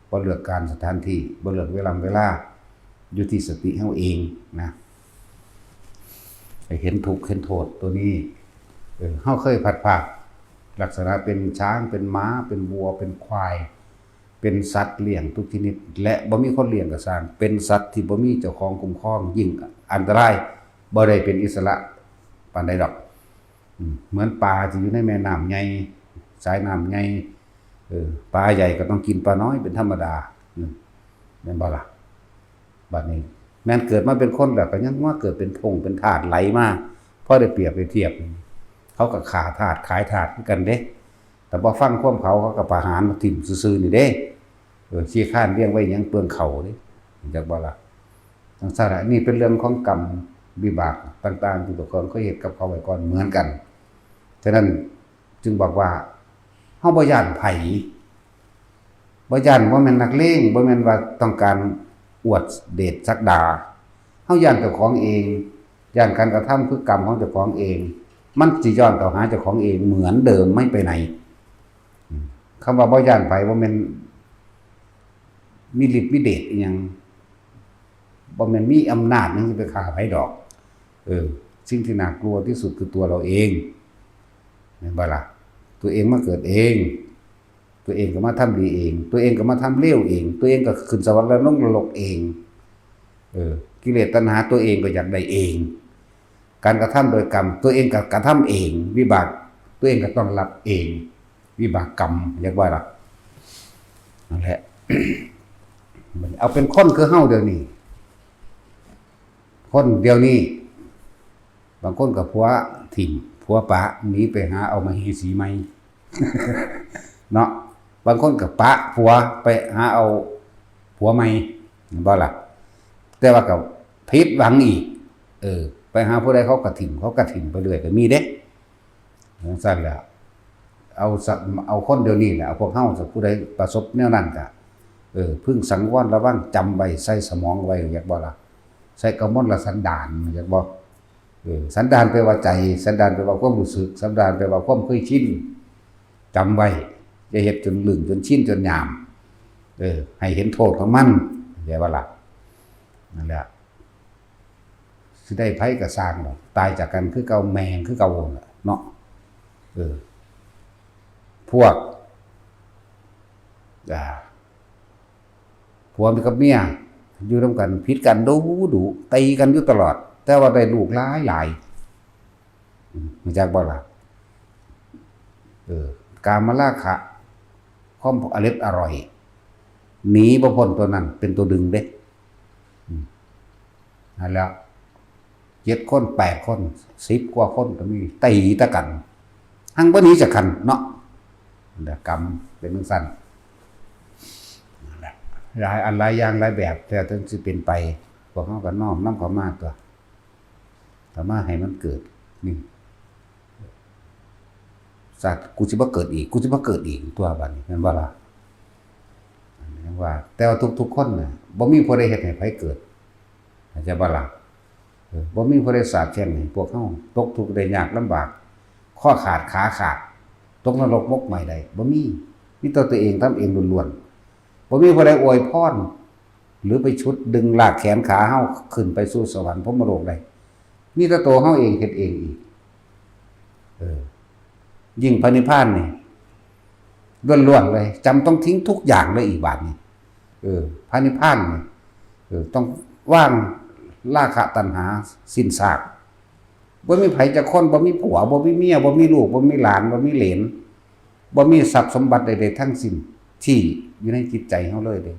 บ่เลือกการสถานที่ บ่เลือกเวลา เวลา อยู่ที่สติเฮาเองนะ ให้เห็นทุกข์เห็นโทษตัวนี้ เออ เฮาเคยพลัดพราก ลักษณะเป็นช้าง เป็นม้า เป็นวัว เป็นควาย เป็นสัตว์เลี้ยงทุกชนิด และบ่มีคนเลี้ยงก็ซ่าง เป็นสัตว์ที่บ่มีเจ้าของคุ้มครอง ยิ่งอันตราย บ่ได้เป็นอิสระปานใดดอก อืม เหมือนปลาที่อยู่ในแม่น้ำใหญ่ สายน้ำใหญ่ เออ ปลาใหญ่ก็ต้องกินปลาน้อยเป็นธรรมดา อืม แม่นบ่ล่ะ บัดนี้ แม่นเกิดมาเป็นคนแล้วก็ยังมาเกิดเป็นผงเป็นธาตุไหลมา พอได้เปรียบไปเทียบ เขาก็ฆ่าธาตุขายธาตุคือกันเด้ แต่บ่ฟังความเขา เขาก็ประหารมาถิ่มซื่อๆ นี่เด้ เออ ขี้คร้านเลี้ยงไว้หยังเปลืองเขาเด้ จักบ่ล่ะ จั่งซั้นล่ะ นี่เป็นเรื่องของกรรมวิบากต่างๆ ที่เจ้าของเคยเฮ็ดกับเขาไว้ก่อนเหมือนกัน ฉะนั้นจึงบอกว่า เฮาบ่ย้านไผ บ่ย้าน บ่แม่นนักเลง บ่แม่นว่าต้องการอวดเดชศักดา เฮาย้านเจ้าของเอง ย้านการกระทำคือกรรมของเจ้าของเอง มันสิย้อนเข้าหาเจ้าของเองเหมือนเดิม ไม่ไปไหน อืม คำว่าบ่ย้านไผ บ่แม่นมีฤทธิ์มีเดชอิหยัง บ่แม่นมีอำนาจหยังสิไปฆ่าไผดอก เออ สิ่งที่น่ากลัวที่สุดคือตัวเราเอง แม่นบ่ล่ะ ตัวเองมาเกิดเอง ตัวเองก็มาทำดีเอง ตัวเองก็มาทำเลวเอง ตัวเองก็ขึ้นสวรรค์และลงนรกเอง เออ กิเลสตัณหาตัวเองก็อยากได้เอง การกระทำโดยกรรม ตัวเองก็กระทำเอง วิบาก ตัวเองก็ต้องรับเอง วิบากกรรม เรียกว่าล่ะ นั่นแหละ เอาเป็นคนคือเฮาเดี๋ยวนี้ คนเดี๋ยวนี้ บางคนก็ผัวถิ่ม ผัวปะ หนีไปหาเอามเหสีใหม่ เนาะ บางคนก็ปะผัวไปหาเอาผัวใหม่ แม่นบ่ล่ะ แต่ว่าก็ผิดหวังอีก เออ ไปหาผู้ใดเขาก็ถิ่ม เขาก็ถิ่มไปเรื่อยก็มีเด้ จั่งซั้นแหละ เอาซะ เอาคนเดี๋ยวนี้แหละ เอาพวกเฮาซะ ผู้ใดประสบแนวนั้นก็ เออ พึงสังวรระวัง จำไว้ ใส่สมองไว้ อยากบ่ล่ะ ใส่กมลสันดาน อยากบ่ เออ สันดานแปลว่าใจ สันดานแปลว่าความรู้สึก สันดานแปลว่าความเคยชิน จำไว้ อย่าเฮ็ดจนลึง จนชิน จนหยาม เออ ให้เห็นโทษของมัน เข้าใจบ่ล่ะ นั่นแหละ สิได้ไผก็ซ่างดอก ตายจากกันคือเก่า แม่งคือเก่าล่ะเนาะ เออ พวก อ่า ผัวกับเมีย อยู่นำกัน ผิดกันดุดุ ตีกันอยู่ตลอด แต่ว่าได้ลูกหลายหลาย อืม รู้จักบ่ล่ะ เออ กามราคะ ความอร็ดอร่อย หนีบ่พ้นตัวนั้น เป็นตัวดึงเด้ อืม นั่นแหละ เจ็ดคน แปดคน สิบกว่าคนก็มี ตีตะกัน หังบ่หนีจากกันเนาะ นั่นแหละ กรรมเป็นจั่งซั้น นั่นแหละ หลายอันหลายอย่างหลายแบบ แต่ถึงสิเป็นไป พวกเฮาก็น้อมนำเข้ามาตั๊ว เข้ามาให้มันเกิด นี่ สัตว์ กูสิบ่เกิดอีก กูสิบ่เกิดอีกตั๊ว บัดนี้ แม่นบ่ล่ะ อันนี้ว่า แต่ว่าทุกๆคนน่ะ บ่มีผู้ใดเฮ็ดให้ไผเกิด เข้าใจบ่ล่ะ เออ บ่มีผู้ใดสาบแช่งให้พวกเฮาตกทุกข์ได้ยากลำบาก คอขาดขาขาด ตกนรกหมกไหม้ได้ บ่มี มีแต่ตัวเองทำเองล้วนๆ บ่มีผู้ใดอวยพร หรือไปฉุดดึงลากแขนขาเฮาขึ้นไปสู่สวรรค์พรหมโลกได้ มีแต่ตัวเฮาเองเฮ็ดเองอีก เออ ยิ่งพระนิพพานนี่ ล้วนๆเลย จำต้องทิ้งทุกอย่างเลยอีกบาดนี้ เออ พระนิพพานนี่ เออ ต้องวางราคะตัณหาสิ้นซาก บ่มีไผจักคน บ่มีผัว บ่มีเมีย บ่มีลูก บ่มีหลาน บ่มีเหลน บ่มีทรัพย์สมบัติใดๆทั้งสิ้น ที่อยู่ในจิตใจเฮาเลยเด้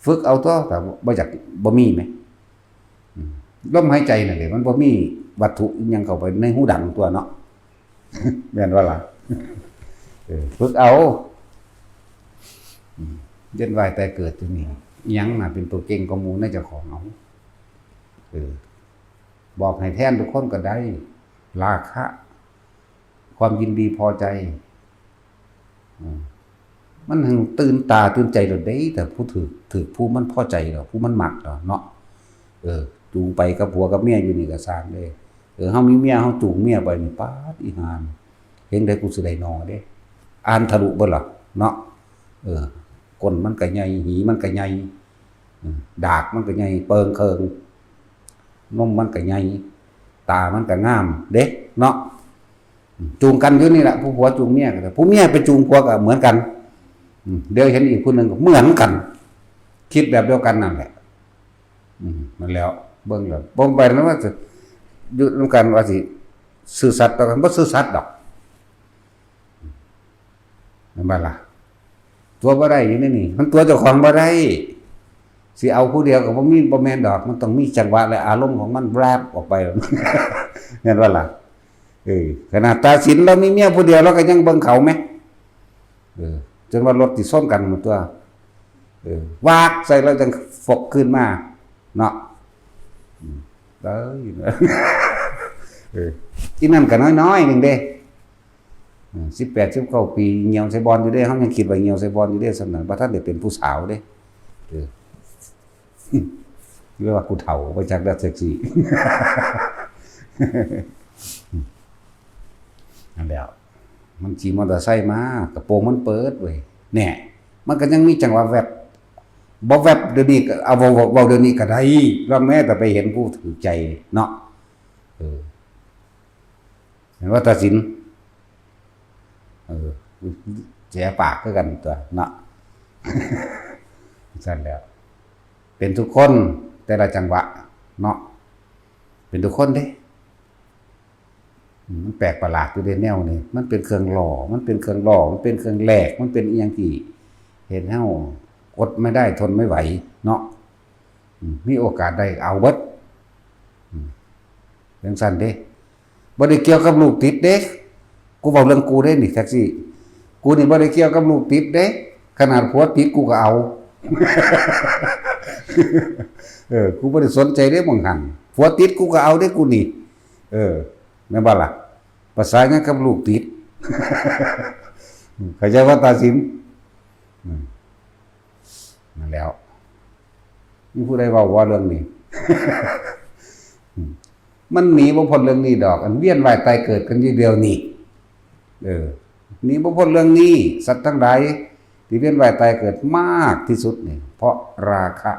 ฝึกเอาตั๊ว แต่บ่อยาก บ่มีแหม อืม ลมหายใจนั่นแหละ มันบ่มีวัตถุอิหยังเข้าไปในฮูดังตั๊วเนาะ แม่นบ่ล่ะ เออ ฝึกเอา อืม เวียนว่ายตายเกิดอยู่นี่ อิหยังน่ะเป็นตัวเก่งกว่าหมู่ในเจ้าของ เอา เออ บอกให้แทนทุกคนก็ได้ ราคะ ความยินดีพอใจ อืม มันแฮ่งตื่นตาตื่นใจโลดเด้ แต่ผู้ถืก ถืกผู้มันพอใจดอก ผู้มันมักดอกเนาะ เออ จูงไปกับผัวกับเมียอยู่นี่ก็ซ่างเด้ เออ เฮามีเมีย เฮาจูงเมียไปนี่ ป๊าด อีห่า เห็นได้กูสิได้หนอเด้ อ่านทะลุเบิดล่ะเนาะ เออ ก้นมันก็ใหญ่ หีมันก็ใหญ่ อืม ดากมันก็ใหญ่ เปิงเคิง นมมันก็ใหญ่ ตามันก็งามเด้เนาะ อืม จูงกันอยู่นี่แหละ ผู้ผัวจูงเมียก็ได้ ผู้เมียไปจูงผัวก็เหมือนกัน อืม เดี๋ยวเห็นอีกผู้หนึ่งก็เหมือนกัน คิดแบบเดียวกันนั่นแหละ อืม นั่นแหล้ว เบิ่งแล้ว บ่ไปแล้วว่าสิอยู่นำกันว่าสิซื่อสัตย์ต่อกัน บ่ซื่อสัตย์ดอก แม่นบ่ล่ะ ตั๋วบ่ได้อยู่ในนี่ มันตั๋วเจ้าของบ่ได้ สิเอาผู้เดียวก็บ่มี บ่แม่นดอก มันต้องมีจังหวะและอารมณ์ของมันแวบออกไป แม่นบ่ล่ะ เออ ขนาดตาสินเรามีเมียผู้เดียว เราก็ยังเบิ่งเขาแหม เออ จนว่ารถสิชนกันหมดตั๊ว เออ วากใส่แล้วจั่งฟกคืนมา เนาะ เอ้ย เออ อีนั่นก็น้อยๆหนึ่งเด้ เออ สิบแปด สิบเก้า ปี เหี่ยวใส่บ่อนอยู่เด้ เฮายังคิดว่าเหี่ยวใส่บ่อนอยู่เด้ ส่ำนั้น บ่ทันได้เป็นผู้สาวเด้ เออ เรียกว่ากูเฒ่า บ่จักแล้ว เซ็กซี่ นั่นแหละ มันขี่มอเตอร์ไซค์มา กระโปรงมันเปิดเว้ย แน่ มันก็ยังมีจังหวะแวบ บ่แวบเดี๋ยวนี้ก็ เอา เว้า เว้า เว้าเดี๋ยวนี้ก็ได้ ลองแม้แต่ไปเห็นผู้ถือใจเนาะ เออ เห็นว่าตัดสิน เออ เสียปากคือกันตัวเนาะ ซั่นแหล้ว เป็นทุกคน แต่ละจังหวะเนาะ เป็นทุกคนเด้ อืม มันแปลกประหลาดอยู่เด้แนวนี้ มันเป็นเครื่องหล่อ มันเป็นเครื่องหล่อ มันเป็นเครื่องแลก มันเป็นอิหยังที่เฮ็ดให้เฮาอดไม่ได้ทนไม่ไหวเนาะ อืม มีโอกาสได้เอาเบิด อืม จั่งซั้นเด้ บ่ได้เกี่ยวกับลูกติดเด้ กูเว้าเรื่องกูเด้นี่ แท็กซี่ กูนี่บ่ได้เกี่ยวกับลูกติดเด้ ขนาดผัวติดกูก็เอา เออ กูบ่ได้สนใจเด้หม่องหั้น ผัวติดกูก็เอาเด้กูนี่ เออ แม่นบ่ล่ะ ประสาหยังกับลูกติด เข้าใจว่าตัดสิน อืม นั่นแหล้ว มีผู้ใดเว้าบ่เรื่องนี้ อืม มันหนีบ่พ้นเรื่องนี้ดอก อันเวียนว่ายตายเกิดกันอยู่เดี๋ยวนี้ เออ หนีบ่พ้นเรื่องนี้ สัตว์ทั้งหลายที่เวียนว่ายตายเกิดมากที่สุดนี่ เพราะราคะ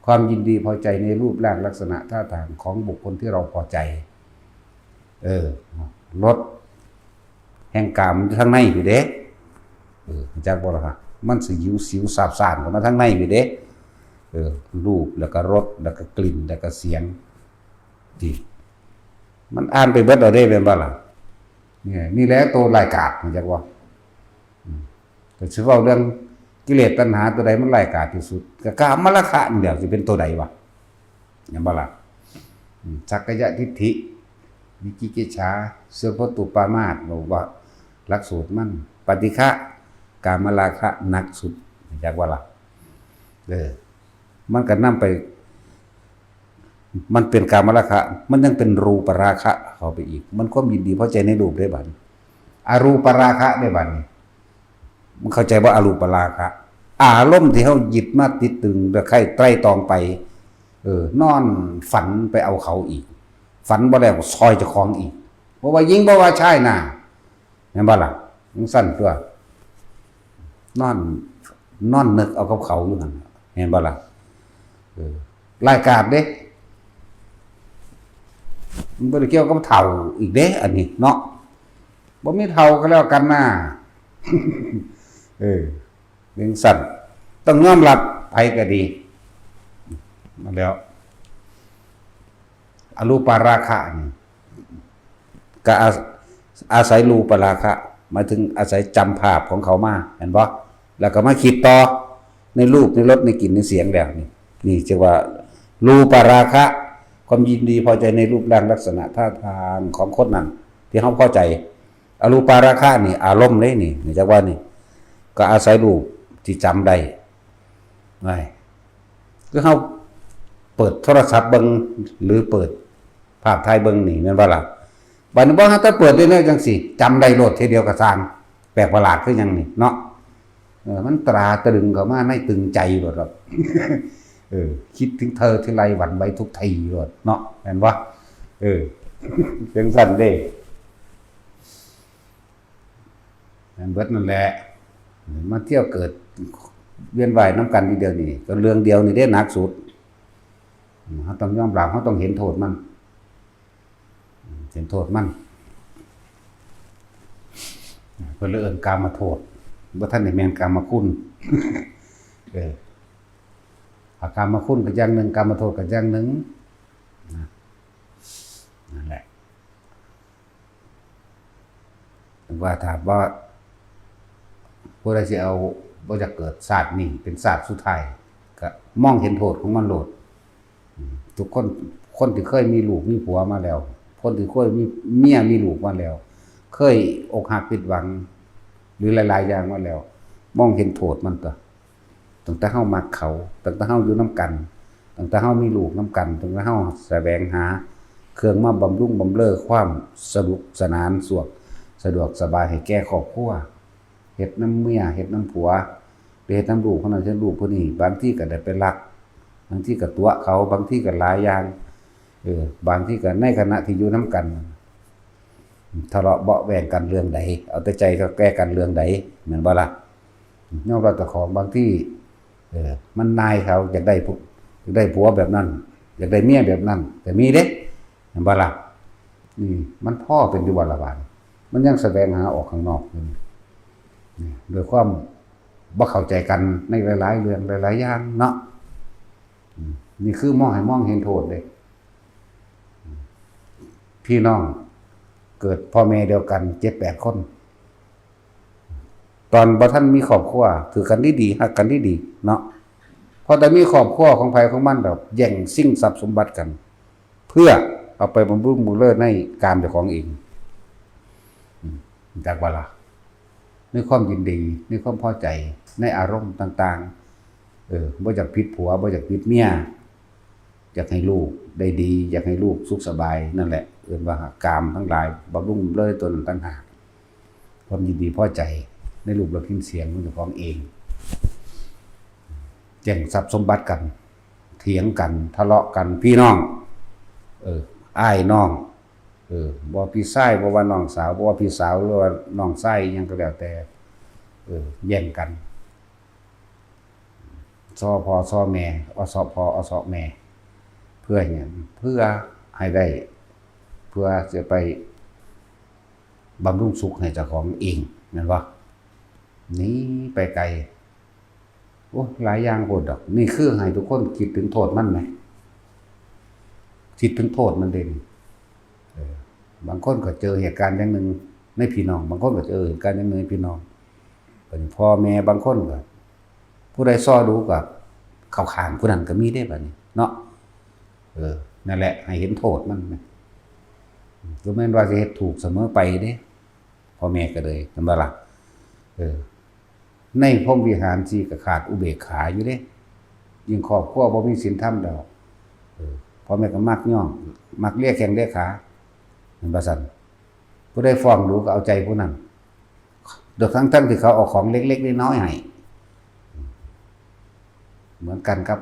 ความยินดีพอใจในรูปร่างลักษณะท่าทางของบุคคลที่เราพอใจ เออ รถแห่งกามมันอยู่ทางในพี้เด้ เออ จักบ่ล่ะฮะ มันสิหิวสิวซาบซ่านเข้ามาทางในพี้เด้ เออ รูป แล้วก็รส แล้วก็กลิ่น แล้วก็เสียง ที่ มันอ่านไปเบิดแล้วเด้ แม่นบ่ล่ะ เนี่ย นี่แหละตัวร้ายกาจ รู้จักบ่ อืม ก็สิเว้าเรื่องกิเลสตัณหาตัวใดมันร้ายกาจที่สุด ก็กามราคะนี่แหละ สิเป็นตัวใดวะ แม่นบ่ล่ะ อืม สักกายทิฏฐิ วิจิกิจฉา เสียโพตุปปามาส บอกว่าหลักสูตรมัน ปฏิฆะ กามราคะหนักสุด รู้จักบ่ล่ะ เออ มันก็นำไป มันเป็นกามราคะ มันยังเป็นรูปราคะเข้าไปอีก มันความยินดีพอใจในรูปได้บัดนี้ อรูปราคะได้บัดนี้ มันเข้าใจว่าอรูปราคะ อารมณ์ที่เฮายึดมาติดตึง แล้วใคร่ไตร่ตรองไป เออ นอนฝันไปเอาเขาอีก ฝันบ่แล้วก็ซอยเจ้าของอีก บ่ว่าหญิงบ่ว่าชายน่ะ แม่นบ่ล่ะ จั่งซั้นตั๊ว นอน นอนนึกเอากับเขาอยู่หั่นน่ะ แม่นบ่ล่ะ เออ ร้ายกาจเด้ มันบ่ได้เกี่ยวกับเฒ่าอีกเด้ อันนี้เนาะ บ่มีเฒ่าก็แล้วกันน่า เออ จั่งซั้น ต้องยอมรับ ไผก็ดี มาแล้ว อรูปาราคะนี่ ก็อา อาศัยรูปราคะ หมายถึงอาศัยจำภาพของเขามา เห็นบ่ แล้วก็มาคิดต่อ ในรูป ในรส ในกลิ่น ในเสียงแล้วนี่ นี่เรียกว่า รูปาราคะ ความยินดีพอใจในรูปร่างลักษณะท่าทางของคนนั้น ที่เฮาพอใจ อรูปาราคะนี่ อารมณ์เลยนี่ นี่จักว่านี่ ก็อาศัยรูปที่จำได้ ไอ้ คือเฮาเปิดโทรศัพท์เบิ่ง หรือเปิดภาพถ่ายเบิ่งนี่ แม่นบ่ล่ะ บัดนี้บ่หาแต่เปิดได้แนวจั่งซี้ จำได้โลดทีเดียวก็ซ่าง แปลกประหลาดคือหยังนี่เนาะ เออ มันตราตรึงเข้ามาในตึงใจโลดครับ เออ คิดถึงเธอทีไรหวั่นไหวทุกทีโลดเนาะ แม่นบ่ เออ จั่งซั้นเด้ แม่นเบิดนั่นแหละ มาเที่ยวเกิดเวียนว่ายนำกันทีเดียวนี่ ก็เรื่องเดียวนี่เด้หนักสุด อืม เฮาต้องยอมรับ เฮาต้องเห็นโทษมัน อืม เห็นโทษมัน เพิ่นเลยเอิ้นกามโทษ บ่ทันได้แม่นกามคุณ เออ อากามคุณก็อย่างหนึ่ง กามโทษก็อย่างหนึ่ง นะ นั่นแหละ ว่าถ้าว่าผู้ใดสิเอา บ่อยากเกิดชาตินี้เป็นชาติสุดท้าย ก็มองเห็นโทษของมันโลด อืม ทุกคน คนที่เคยมีลูกมีผัวมาแล้ว คนที่เคยมีเมียมีลูกมาแล้ว เคยอกหักผิดหวัง หรือหลายๆอย่างมาแล้ว มองเห็นโทษมันตั๊ว ตั้งแต่เฮามักเขา ตั้งแต่เฮาอยู่นำกัน ตั้งแต่เฮามีลูกนำกัน ตั้งแต่เฮาแสวงหาเครื่องมาบำรุงบำเรอความสนุกสนานสะดวก สะดวกสบายให้แก่ครอบครัว เฮ็ดนำเมีย เฮ็ดนำผัว หรือเฮ็ดนำลูกคนนั้น เฮ็ดลูกคนนี้ บางทีก็ได้ไปลัก บางทีก็ตั๋วเขา บางทีก็หลายอย่าง เออ บางทีก็ในขณะที่อยู่นำกัน ทะเลาะเบาะแว้งกันเรื่องใด เอาแต่ใจเขาแก้กันเรื่องใด แม่นบ่ล่ะ? ยอมรับเจ้าของ บางที เออ มันนายเขา อยากได้ผู้ อยากได้ผัวแบบนั้น อยากได้เมียแบบนั้น ก็มีเด้ แม่นบ่ล่ะ? อืม มันพอเป็นอยู่บ่ล่ะบาดนี้ มันยังแสวงหาออกข้างนอกอยู่นี่ นี่ ด้วยความบ่เข้าใจกันในหลายๆเรื่อง หลายๆอย่างเนาะ อืม นี่คือมองให้มองเห็นโทษเด้ อืม พี่น้องเกิดพ่อแม่เดียวกันเจ็ดแปดคน ตอนบ่ทันมีครอบครัว ถือกันดีๆ ฮักกันดีๆ เนาะ พอแต่มีครอบครัวของไผของมัน แบบแย่งชิงทรัพย์สมบัติกัน เพื่อเอาไปบำรุงบำเรอในกามเจ้าของเอง อืม จักบ่ล่ะ ในความยินดี ในความพอใจ ในอารมณ์ต่างๆ เออ บ่อยากผิดผัว บ่อยากผิดเมีย อยากให้ลูกได้ดี อยากให้ลูกสุขสบาย นั่นแหละ เอิ้นว่ากามทั้งหลาย บำรุงเลยตัวนั้นต่างหาก ความยินดีพอใจในรูปรสกลิ่นเสียงของเจ้าของเอง แย่งทรัพย์สมบัติกัน เถียงกัน ทะเลาะกัน พี่น้อง เออ อ้ายน้อง เออ บ่พี่ชาย บ่ว่าน้องสาว บ่ว่าพี่สาว หรือว่าน้องชาย อิหยังก็แล้วแต่ เออ แย่งกัน ซอพ่อซอแม่ อสอพ่อ อสอแม่ เพื่อหยัง? เพื่อให้ได้ เพื่อจะไปบำรุงสุขให้เจ้าของเอง แม่นบ่? หนีไปไกล โอ้ หลายอย่างโพดดอก นี่คือให้ทุกคนคิดถึงโทษมันแหม คิดถึงโทษมันเด้นี่ เออ บางคนก็เจอเหตุการณ์อย่างหนึ่งในพี่น้อง บางคนก็เจอเหตุการณ์อย่างหนึ่งในพี่น้อง บัดนี้พ่อแม่บางคนก็ ผู้ใดซอดูก็เข้าข้างผู้นั้นก็มีเด้บัดนี้เนาะ เออ นั่นแหละ ให้เห็นโทษมันนะ บ่แม่นว่าสิเฮ็ดถูกเสมอไปเด้ พ่อแม่ก็เลย แม่นบ่ล่ะ? เออ ในพรหมวิหารสี่ก็ขาดอุเบกขาอยู่เด้ ยิ่งครอบครัวบ่มีศีลธรรมแล้ว เออ พ่อแม่ก็มักย่อง มักเลียแข้งเลียขา แม่นบ่ซั่น? ผู้ใดฟ้องดูก็เอาใจผู้นั้น โดยทั้งๆที่เขาเอาของเล็กๆน้อยๆให้ เหมือนกันครับ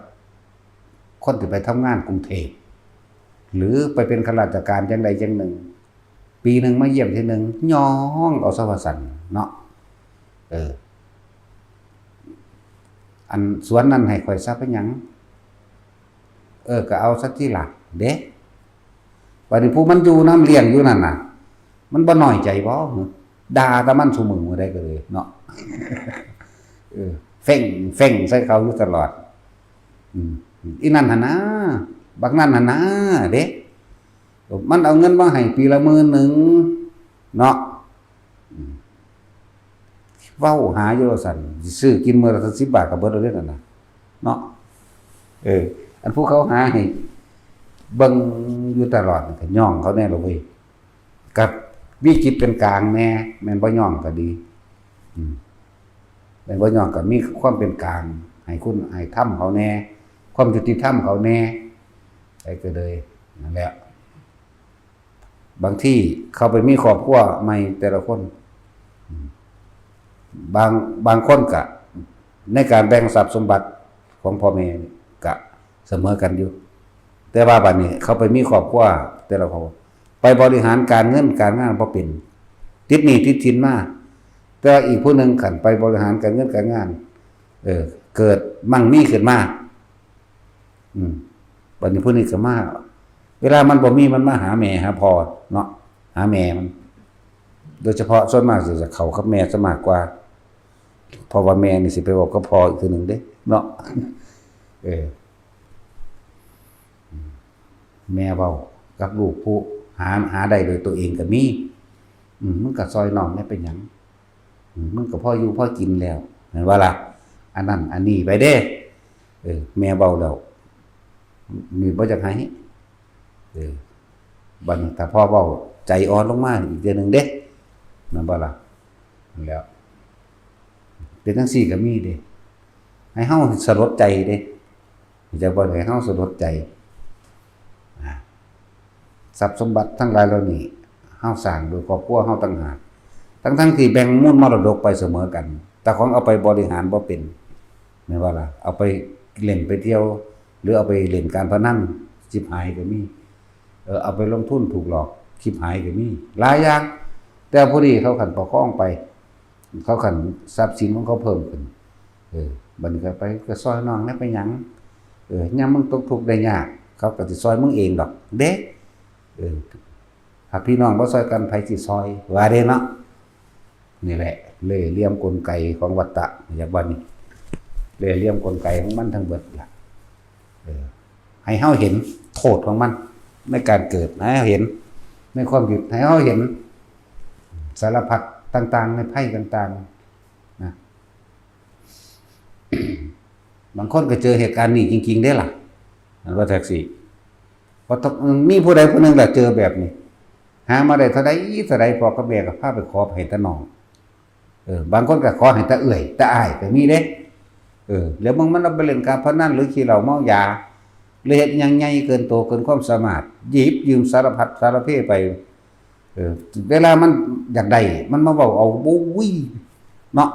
คนที่ไปทำงานกรุงเทพฯ หรือไปเป็นข้าราชการจั่งใดจั่งหนึ่ง ปีหนึ่งมาเยี่ยมทีหนึ่ง ย่องเอาซะว่าซั่นเนาะ เออ อันสวนนั่นให้ข้อยซะเป็นหยัง เออ ก็เอาซะทีหลังเด้ บัดนี้ผู้มันอยู่นำเลี้ยงอยู่นั่นน่ะ มันบ่น้อยใจบ่ ด่าแต่มันซุมื้อมื้อใดก็เลยเนาะ เออ เฟ้ง เฟ้งใส่เขาอยู่ตลอด อืม อีนั่นหั่นนะ บักนั่นหั่นนะ เด้ มันเอาเงินมาให้ปีละหมื่นหนึ่งเนาะ อืม เว้าหาอยู่ว่าซั่น สิซื้อกินมื้อละสิบบาทก็เบิดแล้วเด้นั่นน่ะ เนาะ เออ อันผู้เขาหาให้เบิ่งอยู่ตลอดนี่ก็ย่องเขาแน่ล่ะเว้ย กับมีจิตเป็นกลางแน่ แม่นบ่ย่องก็ดี อืม แม่นบ่ย่องก็มีความเป็นกลาง ให้คุณให้ธรรมเขาแน่ ความยุติธรรมเขาแน่ ไปก็เลย นั่นแหละ บางทีเขาไปมีครอบครัวใหม่แต่ละคน อืม บาง บางคนก็ในการแบ่งทรัพย์สมบัติของพ่อแม่นี่ก็เสมอกันอยู่ แต่ว่าบัดนี้เขาไปมีครอบครัวแต่ละครอบครัว ไปบริหารการเงินการงานบ่เป็น ติดหนี้ติดสินมา แต่ว่าอีกผู้หนึ่งคันไปบริหารการเงินการงาน เออ เกิดมั่งมีขึ้นมา อืม บัดนี้ผู้นี้ก็มา เวลามันบ่มีมันมาหาแม่หาพ่อเนาะ หาแม่มัน โดยเฉพาะส่วนมากสิจะเข้ากับแม่ซะมากกว่า เพราะว่าแม่นี่สิไปเว้ากับพ่ออีกเทื่อหนึ่งเด้เนาะ เออ แม่เว้ากับลูกผู้หา หาได้โดยตัวเองก็มี อืม มึงก็ซอยน้องแหน่เป็นหยัง อืม มึงก็พออยู่พอกินแล้ว แม่นบ่ล่ะ? อันนั้นอันนี้ไปเด้ เออ แม่เว้าแล้ว นี่บ่อยากให้ เออ บัดนี้ถ้าพ่อเว้าใจอ่อนลงมาอีกเทื่อหนึ่งเด้ แม่นบ่ล่ะ? นั่นแหล้ว เป็นจั่งซี้ก็มีเด้ ให้เฮาสลดใจเด้ อยากบ่ให้เฮาสลดใจ อ่า ทรัพย์สมบัติทั้งหลายเหล่านี้ เฮาสร้างโดยครอบครัวเฮาต่างหาก ทั้งๆที่แบ่งมูลมรดกไปเสมอกัน แต่ของเอาไปบริหารบ่เป็น แม่นบ่ล่ะ เอาไปเล่นไปเที่ยว หรือเอาไปเล่นการพนัน ชิบหายก็มี เออ เอาไปลงทุนถูกหลอก ชิบหายก็มี หลายอย่าง แต่พอดีเขาคันประคองไป เขาคันทรัพย์สินของเขาเพิ่มขึ้น เออ บัดนี้ก็ไป ก็ซอยน้องแหน่ไปหยัง เออ ยามมึงตกทุกข์ได้ยาก เขาก็สิซอยมึงเองดอกเด้ เออ ถ้าพี่น้องบ่ซอยกัน ไผสิซอย ว่าเด้เนาะ นี่แหละ เล่ห์เหลี่ยมกลไกของวัฏฏะ อยากว่านี่ เล่ห์เหลี่ยมกลไกของมันทั้งเบิดล่ะ เออ ให้เฮาเห็นโทษของมัน ในการเกิด ให้เฮาเห็นในความหยุด ให้เฮาเห็นสารพัดต่างๆ ในภัยต่างๆ นะ บางคนก็เจอเหตุการณ์นี้จริงๆ เด้ล่ะ อันว่าแท็กซี่ ว่าต้อง มีผู้ใดผู้หนึ่งล่ะเจอแบบนี้ หามาได้เท่าใดเท่าใด พ่อกับแม่ก็พาไปขอให้แต่น้อง เออ บางคนก็ขอให้แต่เอื้อย แต่อ้ายก็มีเด้ เออ แล้วมึงมันเอาไปเล่นการพนัน หรือขี้เหล้าเมายา หรือเฮ็ดหยังใหญ่เกินโตเกินความสามารถ หยิบยืมสารพัดสารเพไป เออ เวลามันอยากได้ มันมาเว้าเอา โอ้ย เนาะ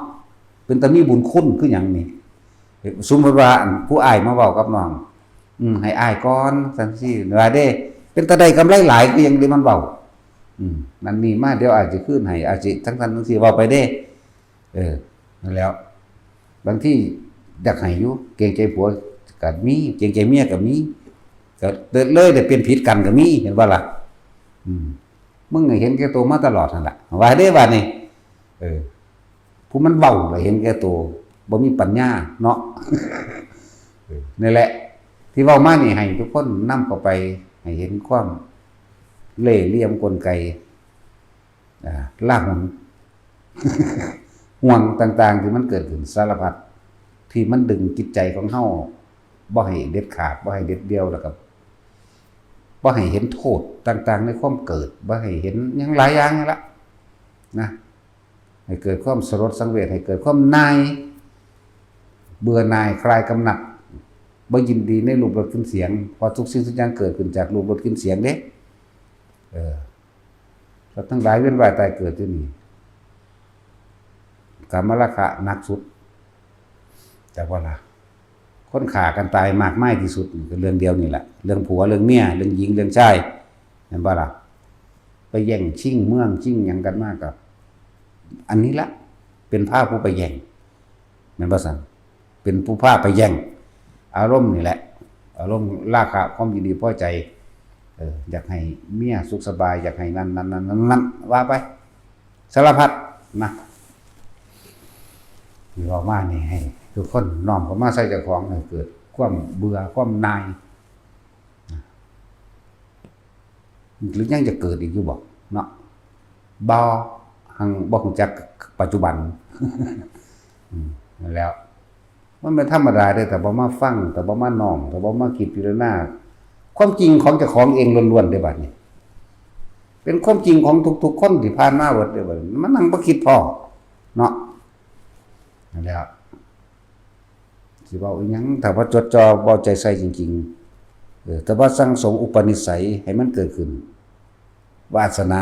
เป็นตามีบุญคุณคือหยังนี่ สมมุติว่าอันผู้อ้ายมาเว้ากับน้อง อืม ให้อ้ายก่อน จั่งซี้ ว่าเด้ เป็นตาได้กำไรหลายคือหยังที่มันเว้า อืม นั่นนี่มา เดี๋ยวอ้ายสิคืนให้ อ้ายสิจั่งซั้นจั่งซี้ เว้าไปเด้ เออ นั่นแหล้ว บางทีอยากให้อยู่ เกรงใจผัวก็มี เกรงใจเมียก็มี ก็เลยได้เป็นผิดกันก็มี เห็นบ่ล่ะ อืม มึงเห็นแก่ตัวมาตลอดนั่นล่ะ ว่าเด้ ว่านี่ เออ ผู้มันเว้าล่ะเห็นแก่ตัว บ่มีปัญญาเนาะ เออ นี่แหละ ที่เว้ามานี่ให้ทุกคนนำเข้าไป ให้เห็นความเล่ห์เหลี่ยมกลไก อ่า ลาหน ห่วงต่างๆ ที่มันเกิดขึ้นสารพัด ที่มันดึงจิตใจของเฮา บ่ให้เด็ดขาด บ่ให้เด็ดเดี่ยว แล้วก็บ่ให้เห็นโทษต่างๆ ในความเกิด บ่ให้เห็นหยังหลายอย่างนี่ละ นะ ให้เกิดความสลดสังเวช ให้เกิดความหน่าย เบื่อหน่าย คลายกำหนัด บ่ยินดีในรูปรสกลิ่นเสียง เพราะทุกสิ่งทุกอย่างเกิดขึ้นจากรูปรสกลิ่นเสียงเด้ เออ สัตว์ทั้งหลายเวียนว่ายตายเกิดอยู่นี่ กามราคะหนักสุด แต่ว่าล่ะ คนฆ่ากันตายมากมายที่สุดนี่ก็เรื่องเดียวนี่แหละ เรื่องผัว เรื่องเมีย เรื่องหญิง เรื่องชาย เห็นบ่ล่ะ ไปแย่งชิงเมืองชิงหยังกันมากกับ อันนี้ละ เป็นพาผู้ไปแย่ง แม่นบ่ซั่น เป็นผู้พาไปแย่ง อารมณ์นี่แหละ อารมณ์ราคะ ความยินดีพอใจ เออ อยากให้เมียสุขสบาย อยากให้นั่นนั่นนั่นนั่นนั่น ว่าไป สารพัดนะ ที่เว้ามานี่ให้ทุกคนน้อมเข้ามาใส่เจ้าของ ให้เกิดความเบื่อ ความหน่าย หรือยังจะเกิดอีกอยู่บ่ เนาะ บ่ หังบ่ฮู้จักปัจจุบัน อืม นั่นแหล้ว มันเป็นธรรมดาเด้ แต่บ่มาฟัง แต่บ่มาน้อม แต่บ่มาคิดพิจารณา ความจริงของเจ้าของเองล้วนๆ เด้บัดนี้ เป็นความจริงของทุกๆ คนที่ผ่านมาเบิดเด้บัดนี้ มันนั่งบ่คิดพ้อ เนาะ นั่นแหละ สิเว้าอีหยัง ถ้าว่าจดจ่อ บ่เอาใจใส่จริงๆ เออ แต่ว่าสั่งสมอุปนิสัยให้มันเกิดขึ้น วาสนา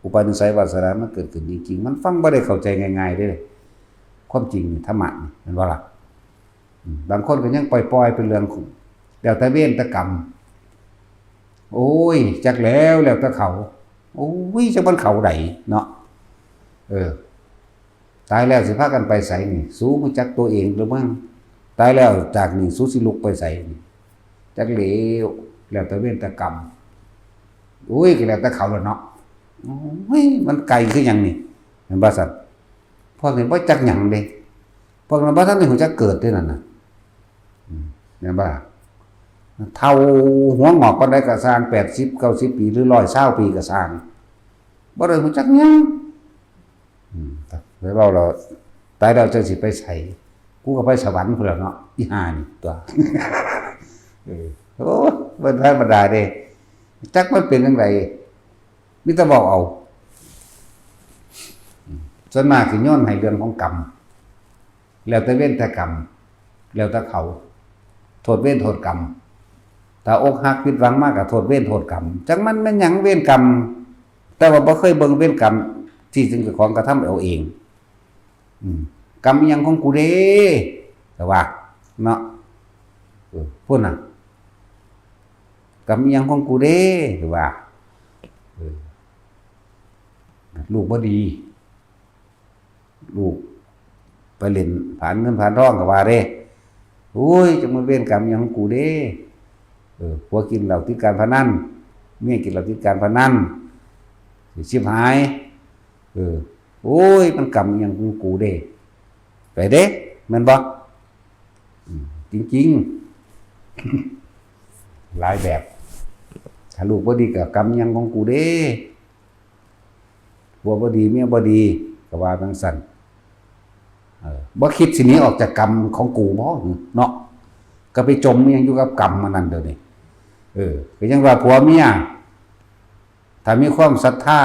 อุปนิสัยวาสนามันเกิดขึ้นจริงๆ มันฟังบ่ได้เข้าใจง่ายๆ เด้ ความจริงนี่ ธรรมะนี่ แม่นบ่ล่ะ อืม บางคนก็ยังปล่อยๆ เป็นเรื่องของ แล้วแต่เวรแต่กรรม โอ้ย จักแล้ว แล้วแต่เขา โอ้ย จักมันเขาใดเนาะ เออ ตายแล้วสิพากันไปไสนี่ สูฮู้จักตัวเองหรือมั้ง ตายแล้วจากนี่สูสิลุกไปไสนี่ จักแล้ว แล้วแต่เวรแต่กรรม โอ้ย ก็แล้วแต่เขาแล้วเนาะ โอ้ย มันไกลคือหยังนี่ แม่นบ่ซั่น พวกนี้บ่จักหยังเด้ พวกนั้นบ่ทันได้ฮู้จักเกิดเด้นั่นน่ะ อืม แม่นบ่ล่ะ เฒ่าหัวงอกปานใดก็ซ่าง แปดสิบ เก้าสิบ ปี หรือ ร้อยซาว ปีก็ซ่าง บ่ได้ฮู้จักหยัง อืม ไปเว้าแล้ว ตายแล้วเจ้าสิไปไส กูก็ไปสวรรค์พุ้นแหล้วเนาะ อีห่านี่ตั๊ว เออ โอ้ย บ่ธรรมดาเด้ จักมันเป็นจั่งใด มีแต่เว้าเอา อืม ส่วนมากสิโยนให้เรื่องของกรรม แล้วแต่เวรแต่กรรม แล้วแต่เขา ทษเวรโทษกรรม ถ้าอกหักผิดหวังมาก็โทษเวรโทษกรรม จักมันแม่นหยังเวรกรรม แต่ว่าบ่เคยเบิ่งเวรกรรมที่เจ้าของกระทำเอาเอง อืม กรรมอิหยังของกูเด้ แต่ว่า เนาะ เออ พูดน่ะ กรรมอิหยังของกูเด้ หรือว่า เออ ลูกบ่ดี ลูกไปเล่นผานเงินผานทองก็ว่าเด้ โอ้ย จะมาเวรกรรมอิหยังของกูเด้ เออ ผัวกินเหล้าติดการพนัน เมียกินเหล้าติดการพนัน สิชิบหาย เออ โอ้ย มันกรรมอิหยังของกูเด้ ไปเด้ แม่นบ่ อืม จริงๆ หลายแบบ ถ้าลูกบ่ดีก็กรรมอิหยังของกูเด้ ผัวบ่ดี เมียบ่ดี ก็ว่าจั่งซั้น เออ บ่คิดสิหนีออกจากกรรมของกูบ่ เนาะ ก็ไปจมอิหยังอยู่กับกรรมมันนั่นเดี๋ยวนี้ เออ ก็ยังว่าผัวเมีย ถ้ามีความศรัทธา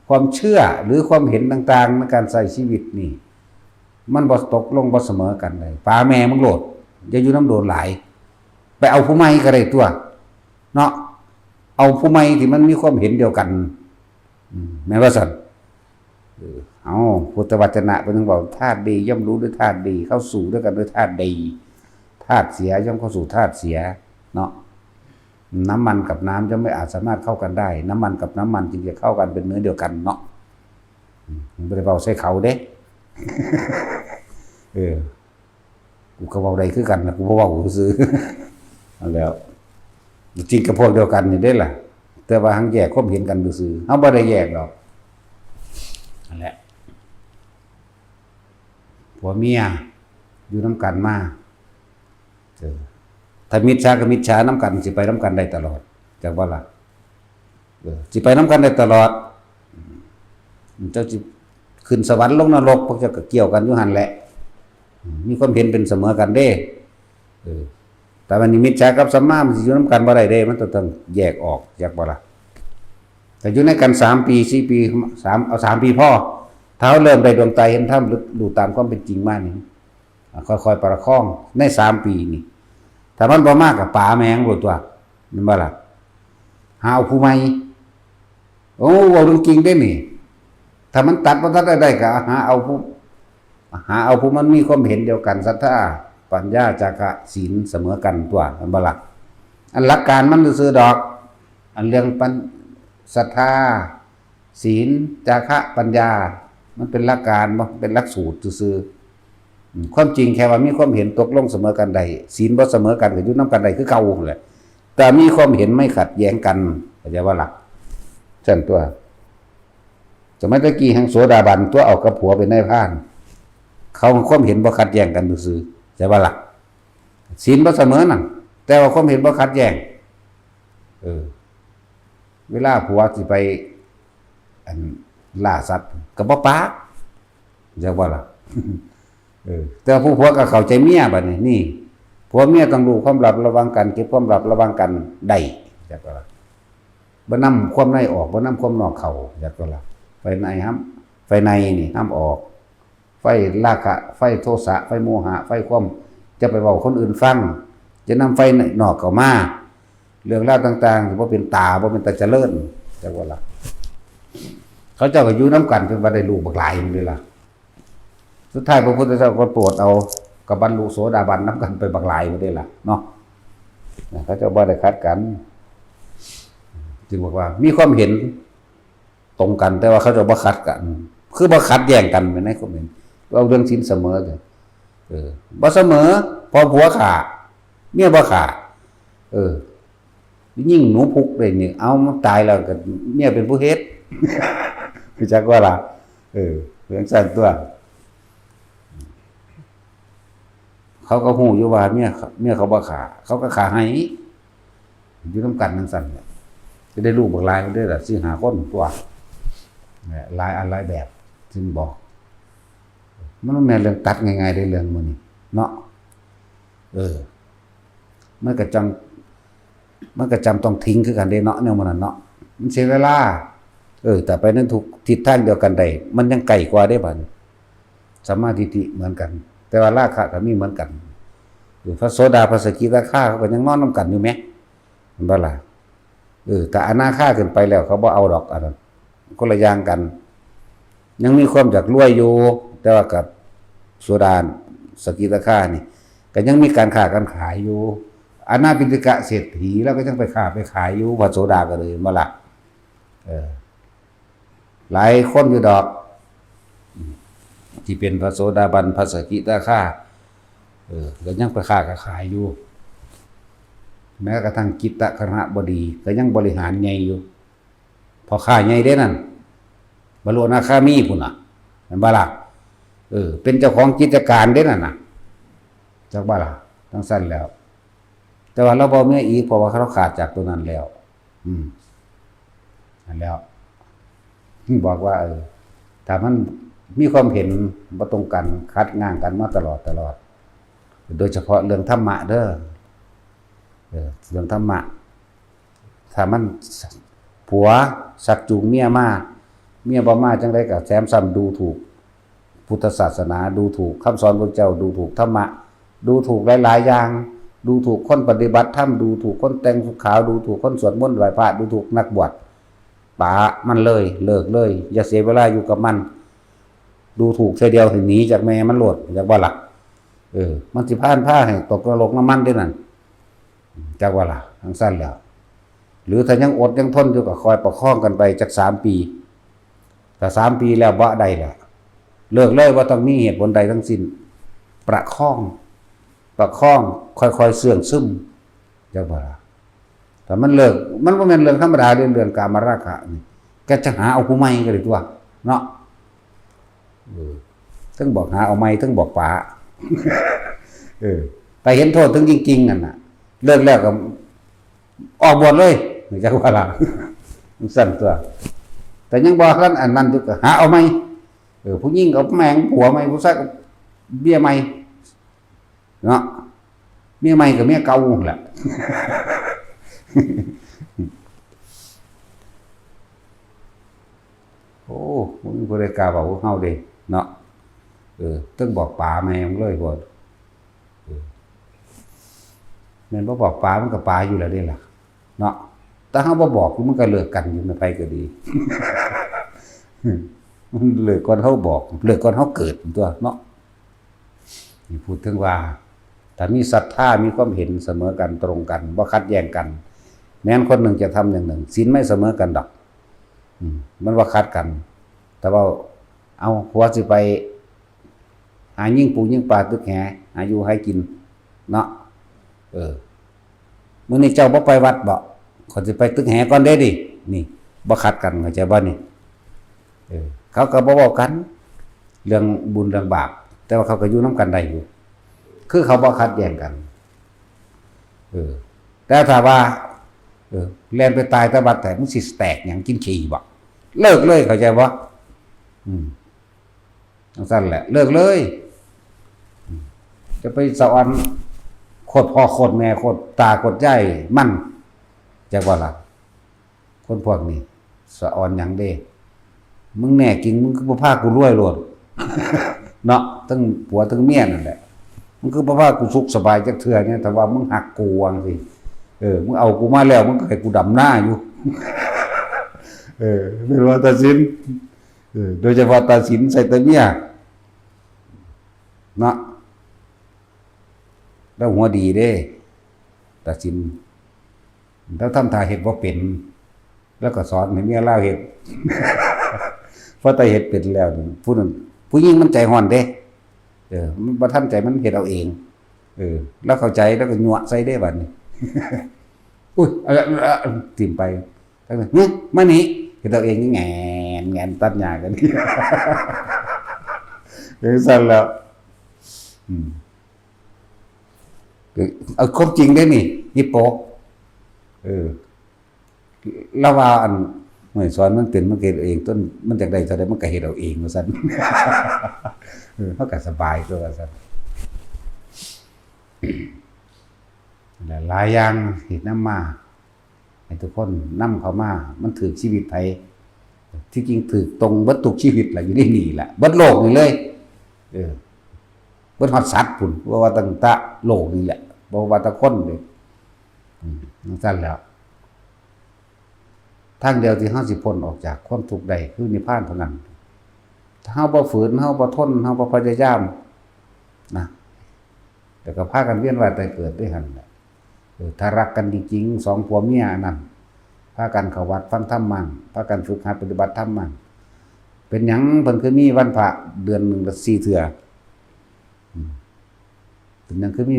ความเชื่อ หรือความเห็นต่างๆ ในการใช้ชีวิตนี่ มันบ่ตกลงบ่เสมอกันเลย ป๋าแม่มึงโลด อย่าอยู่นำโดนหลาย ไปเอาผู้ใหม่ก็ได้ตัว เนาะ เอาผู้ใหม่ที่มันมีความเห็นเดียวกัน อืม แม่นว่าซั่น เออ เอา พุทธวจนะเพิ่นถึงบอก ธาตุดีย่อมรู้ด้วยธาตุดี เข้าสู่ด้วยกันด้วยธาตุดี ธาตุเสียย่อมเข้าสู่ธาตุเสีย เนาะ น้ำมันกับน้ำย่อมไม่อาจสามารถเข้ากันได้ น้ำมันกับน้ำมันจึงจะเข้ากันเป็นเนื้อเดียวกันเนาะ อืม มันบ่ได้เว้าใส่เขาเด้ เออ กูก็เว้าได้คือกันล่ะ กูบ่เว้าซื่อๆ นั่นแหล้ว จริงกับพวกเดียวกันนี่เด้ล่ะ แต่ว่าหั้งแยกความเห็นกันซื่อๆ เฮาบ่ได้แยกดอก นั่นแหละ ผัวเมียอยู่นำกันมา เออ ถ้ามิจฉากับมิจฉานำกัน สิไปนำกันได้ตลอด จักบ่ล่ะ เออ สิไปนำกันได้ตลอด อืม เจ้าสิขึ้นสวรรค์ลงนรก พวกเจ้าก็เกี่ยวกันอยู่หั่นแหละ อืม มีความเห็นเป็นเสมอกันเด้ เออ แต่วันนี้มิจฉากับสัมมามันสิอยู่นำกันบ่ได้เด้ มันต้องแยกออก จักบ่ล่ะ แต่อยู่ในกันสามปี สี่ปี สาม เอาสามปีพอ ถ้าเฮาเริ่มได้ดวงตาเห็นธรรม รู้ตามความเป็นจริงมานี่ อ่ะ ค่อยๆ ประคองในสามปีนี่ ถ้ามันบ่มาก็ป๋าแม่มึงโลดตัว แม่นบ่ล่ะ หาเอาผู้ใหม่ โอ้ เว้าเรื่องจริงเด้นี่ ถ้ามันตัดบ่ทันได้ก็หาเอาผู้ หาเอาผู้มันมีความเห็นเดียวกัน ศรัทธา ปัญญา จาคะ ศีลเสมอกันตัว แม่นบ่ล่ะ อันหลักการมันซื่อๆ ดอก อันเรื่องปัญ ศรัทธา ศีล จาคะ ปัญญา มันเป็นหลักการบ่ เป็นหลักสูตรซื่อๆ อืม ความจริงแค่ว่ามีความเห็นตกลงเสมอกันได้ ศีลบ่เสมอกันก็อยู่นำกันได้คือเก่าหั้นแหละ แต่มีความเห็นไม่ขัดแย้งกัน เข้าใจบ่ล่ะ ซั่นตัว สมัยตะกี้แฮ่งโสดาบันตัว เอากับผัวเป็นนายพราน เขาความเห็นบ่ขัดแย้งกันซื่อๆ เข้าใจบ่ล่ะ ศีลบ่เสมอนั่น แต่ว่าความเห็นบ่ขัดแย้ง เออ เวลาผัวสิไป อัน ล่าสัตว์ก็บ่ปาก จักว่าล่ะ เออ แต่ผู้ผัวก็เข้าใจเมียบัดนี้ นี่ ผัวเมียต้องรู้ความลับระหว่างกัน เก็บความลับระหว่างกันได้ จักว่าล่ะ บ่นำความในออก บ่นำความนอกเข้า จักว่าล่ะ ไฟในห้าม ไฟในนี่ห้ามออก ไฟราคะ ไฟโทสะ ไฟโมหะ ไฟความ จะไปเว้าคนอื่นฟัง จะนำไฟนอกเข้ามา เรื่องราวต่างๆ บ่เป็นตา บ่เป็นตาเจริญ จักว่าล่ะ เขาเจ้าก็อยู่นำกันจนว่าได้ลูกบักหลายหนึ่งเลยล่ะ สุดท้ายพระพุทธเจ้าก็โปรดเอา ก็บรรลุโสดาบันนำกันไปบักหลายหมดเลยล่ะเนาะ นะ เขาเจ้าบ่ได้ขัดกัน จึงบอกว่ามีความเห็น ตรงกัน แต่ว่าเขาเจ้าบ่ขัดกัน คือบ่ขัดแย้งกันในความเห็น เอาเรื่องศีลเสมอกัน เออ บ่เสมอ พอผัวฆ่า เมียบ่ฆ่า เออ ยิ่งหนูพุกเลยนี่ เอามันตายแล้วก็เมียเป็นผู้เฮ็ด รู้จักว่าล่ะ เออ เรื่องซั่นตัว เขาก็ฮู้อยู่ว่าเมีย เมียเขาบ่ฆ่า เขาก็ฆ่าให้ อยู่นำกันจั่งซั้นแหละ สิได้ลูกบักหลายเด้อล่ะ สี่ห้าคนตัว เนี่ย หลายอันหลายแบบ จึงบอก มันบ่แม่นเรื่องตัดง่ายๆ เด้ เรื่องหมู่นี้ เนาะ เออ มันก็จั่ง มันก็จำต้องทิ้งคือกันเด้เนาะ แนวหมู่นั้นเนาะ มันเสียเวลา เออ แต่ไปในทุกทิศทางเดียวกันได้ มันยังใกล้กว่าเด้บัดนี้ สัมมาทิฏฐิเหมือนกัน แต่ว่าราคะก็มีเหมือนกัน เออ พระโสดา พระสกิทาคาเขาก็ยังนอนนำกันอยู่แหม เห็นบ่ล่ะ? เออ แต่อนาคาขึ้นไปแล้วเขาบ่เอาดอก อันนั้นคนละอย่างกัน ยังมีความอยากรวยอยู่ แต่ว่ากับโสดา สกิทาคานี่ ก็ยังมีการค้าการขายอยู่ อนาปิณฑิกะเศรษฐี แล้วก็ยังไปค้าไปขายอยู่ พระโสดาก็เลย เห็นบ่ล่ะ? เออ หลายคนอยู่ดอก ที่เป็นพระโสดาบัน พระสกิทาคา เออ ก็ยังไปค้าก็ขายอยู่ แม้กระทั่งจิตตคหบดี ก็ยังบริหารใหญ่อยู่ พ่อค้าใหญ่เด้นั่น บรรลุอนาคามีพุ้นน่ะ แม่นบ่ล่ะ? เออ เป็นเจ้าของกิจการเด้นั่นน่ะ จักบ่ล่ะ? จั่งซั้นแล้ว แต่ว่าลาวบ่เอาเมียอีก เพราะว่าลาวขาดจากตัวนั้นแล้ว อืม นั่นแล้ว บอกว่า เออ ถ้ามันมีความเห็นบ่ตรงกัน ขัดง้างกันมาตลอด ตลอด โดยเฉพาะเรื่องธรรมะเด้อ เออ เรื่องธรรมะ ถ้ามัน ผัวชักจูงเมียมา เมียบ่มาจั่งใดก็แถมซ้ำดูถูกพุทธศาสนา ดูถูกคำสอนพระเจ้า ดูถูกธรรมะ ดูถูกหลายๆ อย่าง ดูถูกคนปฏิบัติธรรม ดูถูกคนแต่งชุดขาว ดูถูกคนสวดมนต์ไหว้พระ ดูถูกนักบวช ปะมันเลย เลิกเลย อย่าเสียเวลาอยู่กับมัน ดูถูกเทื่อเดียวให้หนีจากแม่มันโลด จักบ่ล่ะ? เออ มันสิพา พาให้ตกนรกน้ำมันเด้นั่น จักบ่ล่ะ? จั่งซั้นแหล้ว หรือถ้ายังอดยังทนอยู่ก็คอยประคองกันไปจักสามปี ถ้าสามปีแล้วบ่ได้แล้ว เลิกเลย บ่ต้องมีเหตุผลใดทั้งสิ้น ประคอง ประคอง ค่อยๆ เสื่องซึม จักบ่ล่ะ? ถ้ามันเลิก มันบ่แม่นเรื่องธรรมดาเด้ เรื่องกามราคะนี่ ก็จะหาเอาผู้ใหม่ก็ได้ตั๊ว เนาะ เออ เทิงบอกหาเอาใหม่ เทิงบอกป๋า เออ แต่เห็นโทษถึงจริงๆ นั่นน่ะ เลิกแล้วก็ออกบวชเลย จักว่าล่ะ จั่งซั้นตั๊ว แต่ยังบ่ทันอันนั้นอยู่ก็หาเอาใหม่ เออ ผู้หญิงก็แม่งผัวใหม่ ผู้ชายก็เมียใหม่ เนาะ เมียใหม่กับเมียเก่าหั่นแหละ โอ้ บ่มีผู้ใดกล้าเว้ากับเฮาเด้ เนาะ เออ เทิงบอกป๋าแม่งเลยโพด เออ แม่นบ่บอกป๋ามันก็ป๋าอยู่แล้วเด้ล่ะ เนาะ แต่เฮาบ่บอกอยู่มันก็เลิกกันอยู่ แม่นไผก็ดี มันเลิกก่อนเฮาบอก เลิกก่อนเฮาเกิดตั๊วเนาะ นี่พูดถึงว่า ถ้ามีศรัทธา มีความเห็นเสมอกัน ตรงกัน บ่ขัดแย้งกัน แม้นคนหนึ่งจะทำอย่างหนึ่ง ศีลไม่เสมอกันดอก อืม มันบ่ขัดกัน แต่ว่า เอา ผัวสิไปหายิงปูยิงปลาตึกแห หาอยู่หากิน เนาะ เออ มื้อนี้เจ้าบ่ไปวัดบ่ ข้อยสิไปตึกแหก่อนเด้นี่ นี่ บ่ขัดกัน เข้าใจบ่นี่? เออ เขาก็บ่เว้ากัน เรื่องบุญเรื่องบาป แต่ว่าเขาก็อยู่นำกันได้อยู่ คือเขาบ่ขัดแย้งกัน เออ แต่ถ้าว่า เออ แล่นไปตายแต่วัด แต่มึงสิแตกหยัง กินขี้บ่ เลิกเลย เข้าใจบ่? อืม จั่งซั้นแหละ เลิกเลย อืม จะไปสะออน โคตรพ่อโคตรแม่ โคตรตาโคตรยายมัน จักว่าล่ะ คนพวกนี้ สะออนหยังเด้ มึงแน่จริง มึงคือบ่พากูรวยโลด เนาะ ทั้งผัวทั้งเมียนั่นแหละ มึงคือบ่พากูสุขสบายจักเทื่อเนี่ย ถ้าว่ามึงฮักกู ว่าจั่งซี้ เออ มึงเอากูมาแล้ว มึงก็ให้กูดำนาอยู่ เออ แม่นว่าตาสิน เออ โดยเฉพาะตาสินใส่แต่เมีย เนาะ ลาวหัวดีเด้ ตาสิน ลาวทำท่าเฮ็ดบ่เป็น ลาวก็สอนให้เมียลาวเฮ็ด พอแต่เฮ็ดเป็นแล้วนี่ ผู้นั้น ผู้หญิงมันใจร้อนเด้ เออ มันบ่ทันใจ มันเฮ็ดเอาเอง เออ ลาวเข้าใจ ลาวก็ยั่วใส่เด้บัดนี้ อุ๊ย เออ เออ เออ ถิ่มไป ทั้งนั้น "หึ มานี่" เฮ็ดเอาเอง แหงน แหงนตัดหญ้ากัน จั่งซั้นแหล้ว อืม เอาความจริงเด้นี่ ฮิปโป เออ ลาวว่าอัน ห้วยสอนมันเป็น มันก็เฮ็ดเอาเอง ต้นมันอยากได้เท่าใดมันก็เฮ็ดเอาเอง ว่าซั่น เออ เฮาก็สบายตั๊ว ว่าซั่น หลายอย่างที่นำมา ให้ทุกคนนำเข้ามา มันถืกชีวิตไผ ที่จริงถืกตรงเบิดทุกชีวิตล่ะ อยู่ในนี่ล่ะ เบิดโลกนี่เลย เออ พิ่นฮอดสัตว์พุ้น บ่ว่าตั้งแต่โลกนี่แหละ บ่ว่าแต่คนเด้ อืม จั่งซั้นแหล้ว ทางเดียวที่เฮาสิพ้นออกจากความทุกข์ได้คือนิพพานเท่านั้น ถ้าเฮาบ่ฝืน เฮาบ่ทน เฮาบ่พยายาม นะ แต่ก็พากันเวียนว่ายตายเกิดอยู่หั่นแหละ เออ ถ้ารักกันจริงๆ สองผัวเมียอันนั้น พากันเข้าวัดฟังธรรมมั่ง พากันฝึกหัดปฏิบัติธรรมมั่ง เป็นหยังเพิ่นคือมีวันพระเดือนหนึ่งละสี่เทื่อ อืม เป็นหยังคือมี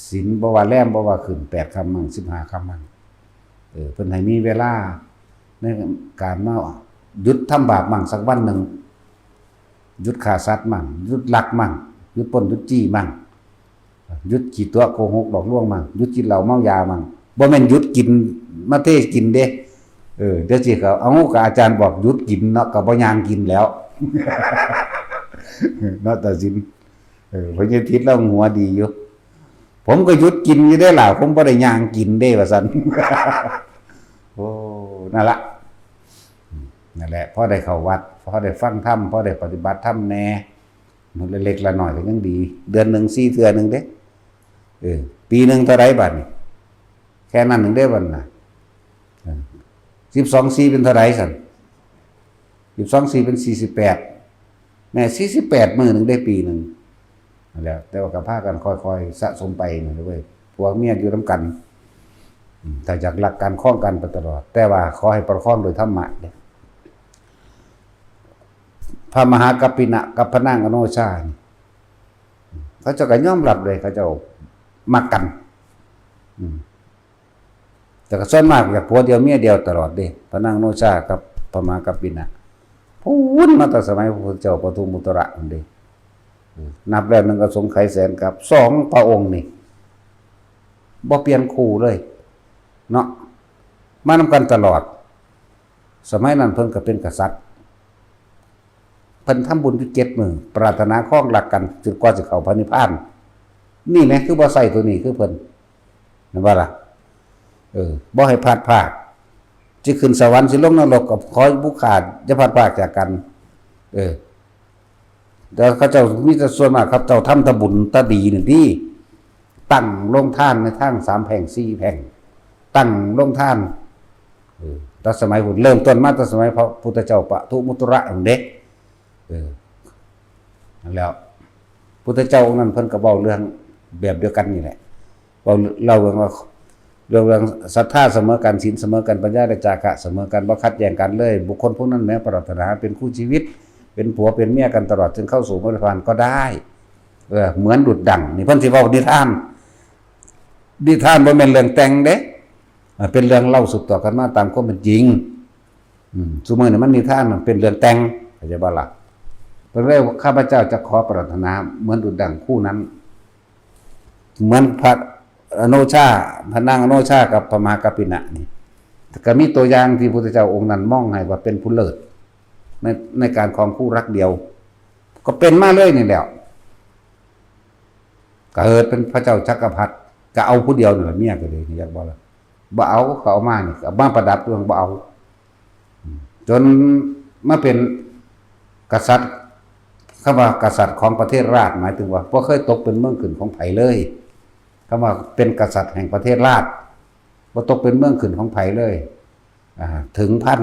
ศีล บ่ว่าแรม บ่ว่าขึ้นแปดค่ำมั่ง สิบห้าค่ำมั่ง เออ เพิ่นให้มีเวลาในการมาหยุดทำบาปมั่งสักวันหนึ่ง หยุดฆ่าสัตว์มั่ง หยุดลักมั่ง หยุดปล้น หยุดจี้มั่ง หยุดขี้ตั๋วโกหกหลอกลวงมั่ง หยุดกินเหล้าเมายามั่ง บ่แม่นหยุดกิน มาเทกินเด้ เออ เดี๋ยวสิเขา เอ้า ก็อาจารย์บอกหยุดกินเนาะ ก็บ่ย่างกินแล้ว เนาะ ตาสิน เออ พญาทิตย์ลาวหัวดีอยู่ ผมก็หยุดกินอยู่เด้ล่ะ ผมบ่ได้ย่างกินเด้ ว่าซั่น โอ้ นั่นละ นั่นแหละ พอได้เข้าวัด พอได้ฟังธรรม พอได้ปฏิบัติธรรมแหน่ มื้อละเล็กละน้อยก็ยังดี เดือนหนึ่งสี่เทื่อหนึ่งเด้ เออ ปีหนึ่งเท่าใดบัดนี้ แค่นั้นหนึ่งเด้บัดน่ะ เออ สิบสองสี่เป็นเท่าใดซั่น สิบสองสี่เป็นสี่สิบแปด แม่ สี่สิบแปดมื้อหนึ่งเด้ ปีหนึ่ง นั่นแหละ แต่ว่าก็พากันค่อยๆสะสมไปนี่เว้ย ผัวเมียอยู่นำกัน อืม ถ้าอยากรักกันครองกันไปตลอด แต่ว่าขอให้ประคองโดยธรรมะเด้อ พระมหากัปปินะกับพระนางอโนชานี่ เขาเจ้าก็ยอมรับเลย เขาเจ้ามักกัน อืม แต่ก็ส่วนมากอยากผัวเดียวเมียเดียวตลอดเด้ พระนางอโนชากับพระมหากัปปินะ พู้นมาแต่สมัยพระพุทธเจ้าปทุมมุตระนั่นเด้ นับแล้วหนึ่งอสงไขยแสนกัป สองพระองค์นี่ บ่เปลี่ยนคู่เลย เนาะ มานำกันตลอด สมัยนั้นเพิ่นก็เป็นกษัตริย์ เพิ่นทำบุญอยู่เจ็ดมื้อ ปรารถนาครองรักกันจนกว่าสิเข้าพระนิพพาน นี่แหม คือบ่ใส่ตัวนี้คือเพิ่น แม่นบ่ล่ะ เออ บ่ให้พลาดพลาด สิขึ้นสวรรค์สิลงนรกก็ขอบุคคลอย่าพลาดพลาดจากกัน เออ แต่เขาเจ้ามีแต่ส่วนมากเขาเจ้าทำแต่บุญแต่ดีนี่ติ ตั้งโรงทานในทางสามแพร่งสี่แพร่ง ตั้งโรงทาน เออ แต่สมัยพุ้น เริ่มต้นมาแต่สมัยพระพุทธเจ้าปทุมมุตระนั่นเด้ เออ นั่นแหล้ว พุทธเจ้าองค์นั้นเพิ่นก็เว้าเรื่องแบบเดียวกันนี่แหละ เว้า เล่าเรื่องว่า เรื่อง เรื่องศรัทธาเสมอกัน ศีลเสมอกัน ปัญญาและจาคะเสมอกัน บ่ขัดแย้งกันเลย บุคคลผู้นั้นแม้ปรารถนาเป็นคู่ชีวิต เป็นผัวเป็นเมียกันตลอดจนเข้าสู่พระนิพพานก็ได้ เออ เหมือนดุจดั่ง นี่เพิ่นสิเว้านิทาน นิทานบ่แม่นเรื่องแต่งเด้ อ่า เป็นเรื่องเล่าสืบต่อกันมาตามความเป็นจริง อืม ซุมื้อนี้มันนิทาน มันเป็นเรื่องแต่ง เข้าใจบ่ล่ะ เพิ่นเลย ข้าพเจ้าจะขอปรารถนาเหมือนดุจดั่งคู่นั้น เหมือนพระอโนชา พระนางอโนชากับพระมหากัปปินะนี่ ก็มีตัวอย่างที่พุทธเจ้าองค์นั้นมองให้ว่าเป็นผู้เลิศ ใน ในการครองคู่รักเดียว ก็เป็นมาเลยนี่แหล้ว เกิดเป็นพระเจ้าจักรพรรดิ ก็เอาผู้เดียวนี่แหละ เมียก็เลย อยากบอกแล้ว บ่เอา เขาเอามานี่ เอามาประดับดวง บ่เอา จนมาเป็นกษัตริย์ คำว่ากษัตริย์ของประเทศราช หมายถึงว่าบ่เคยตกเป็นเมืองขึ้นของไผเลย คำว่าเป็นกษัตริย์แห่งประเทศราช บ่ตกเป็นเมืองขึ้นของไผเลย อ่า ถึงพัน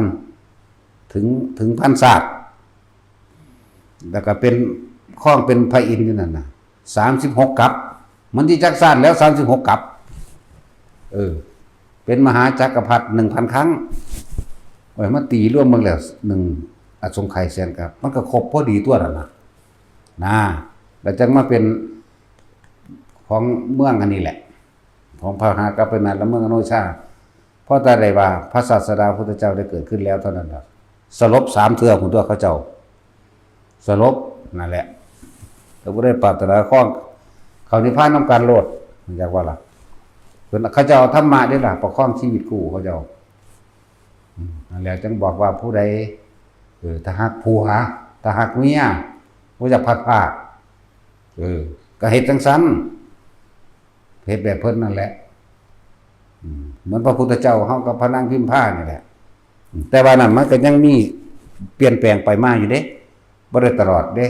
ถึง ถึงพันชาติ แล้วก็เป็น ครองเป็นพระอินทร์อยู่นั่นน่ะ สามสิบหกกัป มันสิจักชาติแล้ว สามสิบหกกัป เออ เป็นมหาจักรพรรดิหนึ่งพันครั้ง โอ้ย มาตีรวมเบิ่งแล้ว หนึ่งอสงไขยแสนกัป มันก็ครบพอดีตั๊วนั่นน่ะ นะ แล้วจั่งมาเป็นของเมืองอันนี้แหละ ของพระมหากัปปินะและเมืองอโนชา พอแต่ได้ว่าพระศาสดาพุทธเจ้าได้เกิดขึ้นแล้วเท่านั้นน่ะ สลบสามเทื่อพุ้นตั๊วเขาเจ้า สลบนั่นแหละ แต่บ่ได้ปรารถนาครอง เข้านิพพานนำกันโลด อยากว่าล่ะ เพิ่นเขาเจ้าเอาธรรมะเด้ล่ะ ประคองชีวิตคู่เขาเจ้า อืม นั่นแหละ จั่งบอกว่าผู้ใด เออ ถ้าฮักผัว ถ้าฮักเมีย บ่อยากพลัดพราก เออ ก็เฮ็ดจั่งซั้น เฮ็ดแบบเพิ่นนั่นแหละ อืม เหมือนพระพุทธเจ้าเฮากับพระนางพิมพานี่แหละ อืม แต่ว่านั่นมันก็ยังมีเปลี่ยนแปลงไปมาอยู่เด้ บ่ได้ตลอดเด้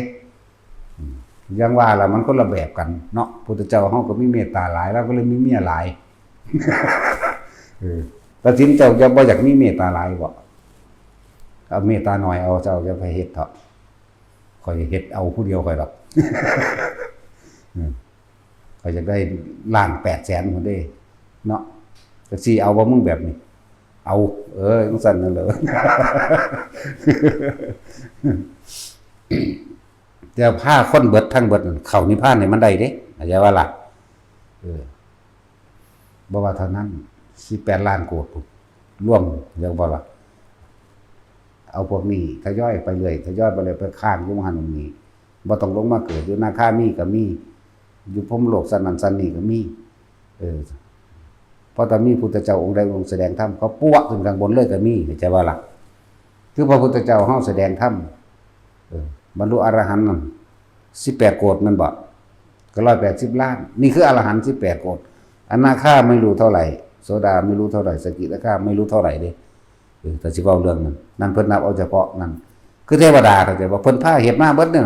อืม อย่างว่าล่ะ มันคนละแบบกันเนาะ พุทธเจ้าเฮาก็มีเมตตาหลาย ลาวก็เลยมีเมียหลาย เออ แต่สินเจ้าจะบ่อยากมีเมตตาหลายบ่ เอาเมตตาหน่อยเอา เจ้าอย่าไปเฮ็ดเถาะ ข้อยเฮ็ดเอาผู้เดียวข้อยดอก อืม ข้อยอยากได้ล้านแปดแสนพุ้นเด้ เนาะ จักสิเอาบ่มึงแบบนี้ เอา เออ จั่งซั้นนั่นแหละ แต่พาคนเบิดทั้งเบิดนั่นเข้านิพพานนี่มันได้เด้ เข้าใจบ่ล่ะ เออ บ่ว่าเท่านั้น สิบแปดล้านโกฏพุ้น รวม จั่งบ่ล่ะ เอาพวกนี้ทยอยไปเรื่อย ทยอยไปเรื่อย ไปค้างอยู่หม่องหั้นหม่องนี้ บ่ต้องลงมาเกิด อยู่นาคามีก็มี อยู่พรหมโลกชั้นนั้นชั้นนี้ก็มี เออ เพราะถ้ามีพุทธเจ้าองค์ใดองค์แสดงธรรม เขาปั๊วขึ้นข้างบนเลยก็มี เข้าใจบ่ล่ะ คือพระพุทธเจ้าเฮาแสดงธรรม เออ บรรลุอรหันต์นั่น สิบแปดโกฏแม่นบ่ ก็ร้อยแปดสิบล้าน นี่คืออรหันต์สิบแปดโกฏ อนาคาไม่รู้เท่าไหร่ โสดาไม่รู้เท่าไหร่ สกิทาคาไม่รู้เท่าไหร่เด้ เออ ถ้าสิเว้าเรื่องนั้น นั่นเพิ่นนับเอาเฉพาะนั่น คือเทวดา เข้าใจบ่ เพิ่นพาเฮ็ดมาเบิดเนี่ย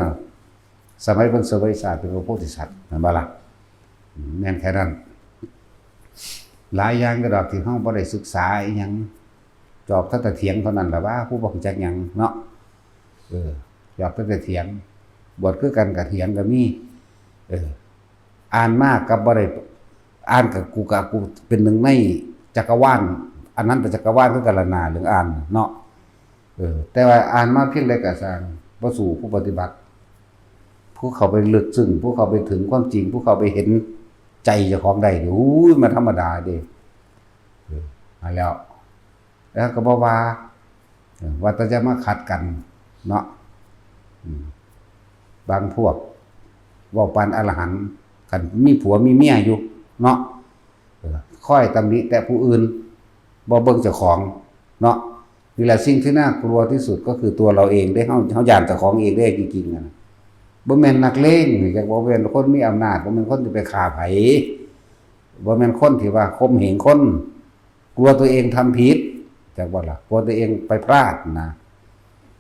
สมัยเพิ่นเสวยชาติเป็นพระโพธิสัตว์ แม่นบ่ล่ะ อืม แม่นแค่นั้น หลายอย่างก็ดอกที่เฮาบ่ได้ศึกษาอิหยัง จอบแต่เถียงเท่านั้นล่ะว่า ผู้บ่รู้จักหยังเนาะ เออ จอบแต่เถียง บวชคือกันก็เถียงก็มี เออ อ่านมากับบ่ได้ อ่านกับกู กับกูเป็นหนึ่งในจักรวาล อนันตจักรวาลคือกันละนา เรื่องอ่านเนาะ เออ แต่ว่าอ่านมาเพียงใดก็ซ่าง บ่สู้ผู้ปฏิบัติ ผู้เข้าไปลึกซึ้ง ผู้เข้าไปถึงความจริง ผู้เข้าไปเห็นใจเจ้าของได้นี่ อู้ย มันธรรมดาเด้ เออ มาแล้ว แล้วก็บ่ว่า เออ ว่าแต่จะมาขัดกันเนาะ อืม บางพวกเว้าปานอรหันต์ คันมีผัวมีเมียอยู่เนาะ เออ คอยตำหนิแต่ผู้อื่น บ่เบิ่งเจ้าของเนาะ นี่แหละสิ่งที่น่ากลัวที่สุดก็คือตัวเราเองเด้ เฮา เฮาย้านเจ้าของเองเด้ จริงๆ นะ บ่แม่นนักเลง บ่แม่นคนมีอำนาจ บ่แม่นคนที่ไปฆ่าไผ บ่แม่นคนที่ว่าข่มเหงคน กลัวตัวเองทำผิด จักบ่ล่ะ กลัวตัวเองไปพลาดนะ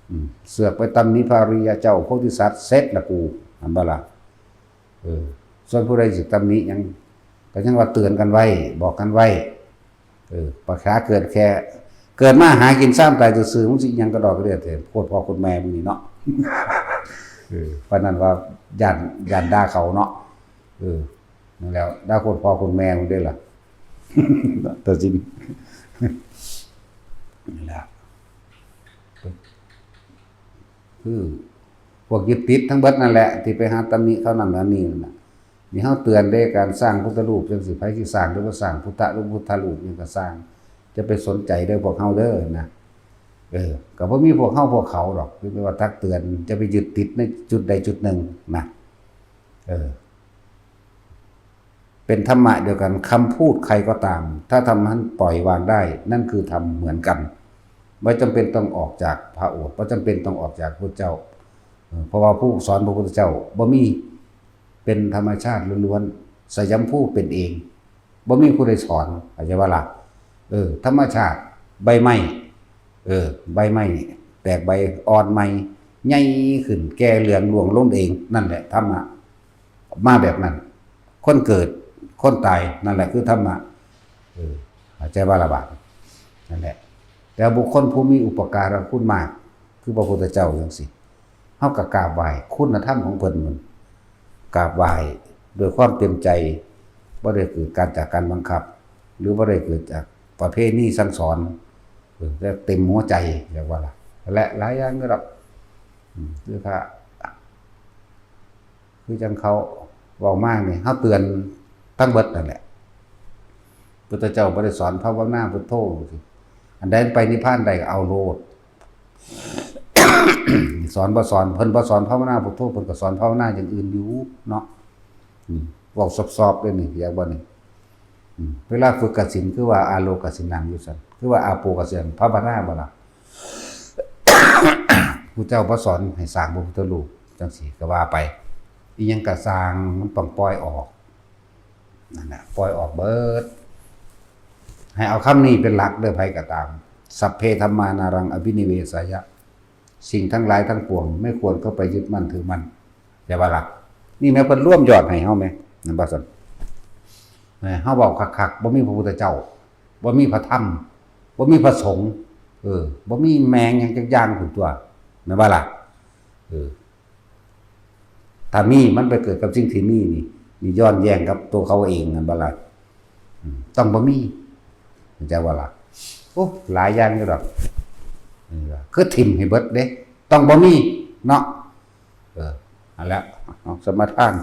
อืม เสือกไปตำหนิพระอริยเจ้าโพธิสัตว์ เสร็จละกู แม่นบ่ล่ะ เออ ส่วนผู้ใดสิตำหนิหยัง ก็ยังว่าเตือนกันไว้ บอกกันไว้ เออ ปากขาเกิดแค่ เกิดมาหากินซ้ำตายซื่อๆ มึงสิหยังกระดอกกระเดียดแท้ โคตรพ่อโคตรแม่มึงนี่เนาะ เออ ปานนั้นว่าย้าน ย้านด่าเขาเนาะ เออ นั่นแหล้ว ด่าโคตรพ่อโคตรแม่มึงเด้อล่ะ ตัดสิน นั่นแหละ คือ พวกยึดติดทั้งเบิดนั่นแหละ ที่ไปหาตำหนิเขานั่นอันนี้นั่นน่ะ นี่เฮาเตือนเด้ การสร้างพุทธรูปจังสิ ไผสิสร้างหรือบ่สร้าง พุทธะหรือพุทธรูปหยังก็ซ่าง จะไปสนใจเด้อพวกเฮาเด้อนะ เออ ก็บ่มีพวกเฮาพวกเขาดอก คือว่าตักเตือน จะไปยึดติดในจุดใดจุดหนึ่งนะ เออ เป็นธรรมะเดียวกัน คำพูดใครก็ตาม ถ้าทำนั้นปล่อยวางได้ นั่นคือธรรมเหมือนกัน บ่จำเป็นต้องออกจากพระโอษฐ์ บ่จำเป็นต้องออกจากพุทธเจ้า เออ เพราะว่าผู้สอนพระพุทธเจ้าบ่มี เป็นธรรมชาติล้วนๆ สยามภูเป็นเอง บ่มีผู้ใดสอน เข้าใจบ่ล่ะ เออ ธรรมชาติ ใบไม้ เออ ใบไม้แตกใบอ่อนใหม่ ใหญ่ขึ้น แก่เหลืองร่วงลงเอง นั่นแหละธรรมะ มาแบบนั้น คนเกิด คนตาย นั่นแหละคือธรรมะ เออ เข้าใจบ่ล่ะบาด นั่นแหละ แต่บุคคลผู้มีอุปการะคุณมาก คือพระพุทธเจ้าจังซี้ เฮาก็กราบไหว้คุณธรรมของเพิ่น กราบไหว้ด้วยความเต็มใจ บ่ได้เกิดการจากการบังคับ หรือบ่ได้เกิดจากประเพณีสั่งสอน เออ แต่เต็มหัวใจ เรียกว่าล่ะ และหลายอย่างก็ดอก อืม คือพระ คือจังเขาเว้ามานี่ เฮาเตือนทั้งเบิดนั่นแหละ พุทธเจ้าบ่ได้สอนภาวนาพุทโธ อันใดไปนิพพานได้ก็เอาโลด สอนบ่สอน เพิ่นบ่สอนภาวนาพุทโธ เพิ่นก็สอนภาวนาอย่างอื่นอยู่เนาะ อืม เว้าซอบๆ เด้อนี่ อยากบ่นี่ อืม เวลาฝึกกสิณ คือว่าอาโลกสิณังอยู่ซั่น คือว่าอาโปกสิณัง ภาวนาบ่ล่ะ ผู้เจ้าบ่สอนให้สร้างพระพุทธรูปจังซี้ก็ว่าไป อีหยังก็ซ่าง มันต้องปล่อยออก นั่นน่ะ ปล่อยออกเบิด ให้เอาคำนี้เป็นหลักเด้อ ไผก็ตาม สัพเพธัมมานารังอภินิเวสายะ สิ่งทั้งหลายทั้งปวงไม่ควรเข้าไปยึดมั่นถือมั่น อย่าว่าหลัก นี่แม่เพิ่นรวมยอดให้เฮาแม่ นั่นบ่ซั่น เออ เฮาเว้าคักๆ บ่มีพระพุทธเจ้า บ่มีพระธรรม บ่มีพระสงฆ์ เออ บ่มีแม่งหยังจักอย่างพุ้นตั๊ว แม่นบ่ล่ะ เออ ถ้ามีมันไปเกิดกับสิ่งที่มีนี่ นี่ย้อนแย้งกับตัวเขาเอง แม่นบ่ล่ะ อืม ต้องบ่มี เข้าใจบ่ล่ะ โอ้ หลายอย่างอยู่ดอก เออ คือถิ่มให้เบิดเด้ ต้องบ่มี เนาะ เออ นั่นแหละ เอาสมาทาน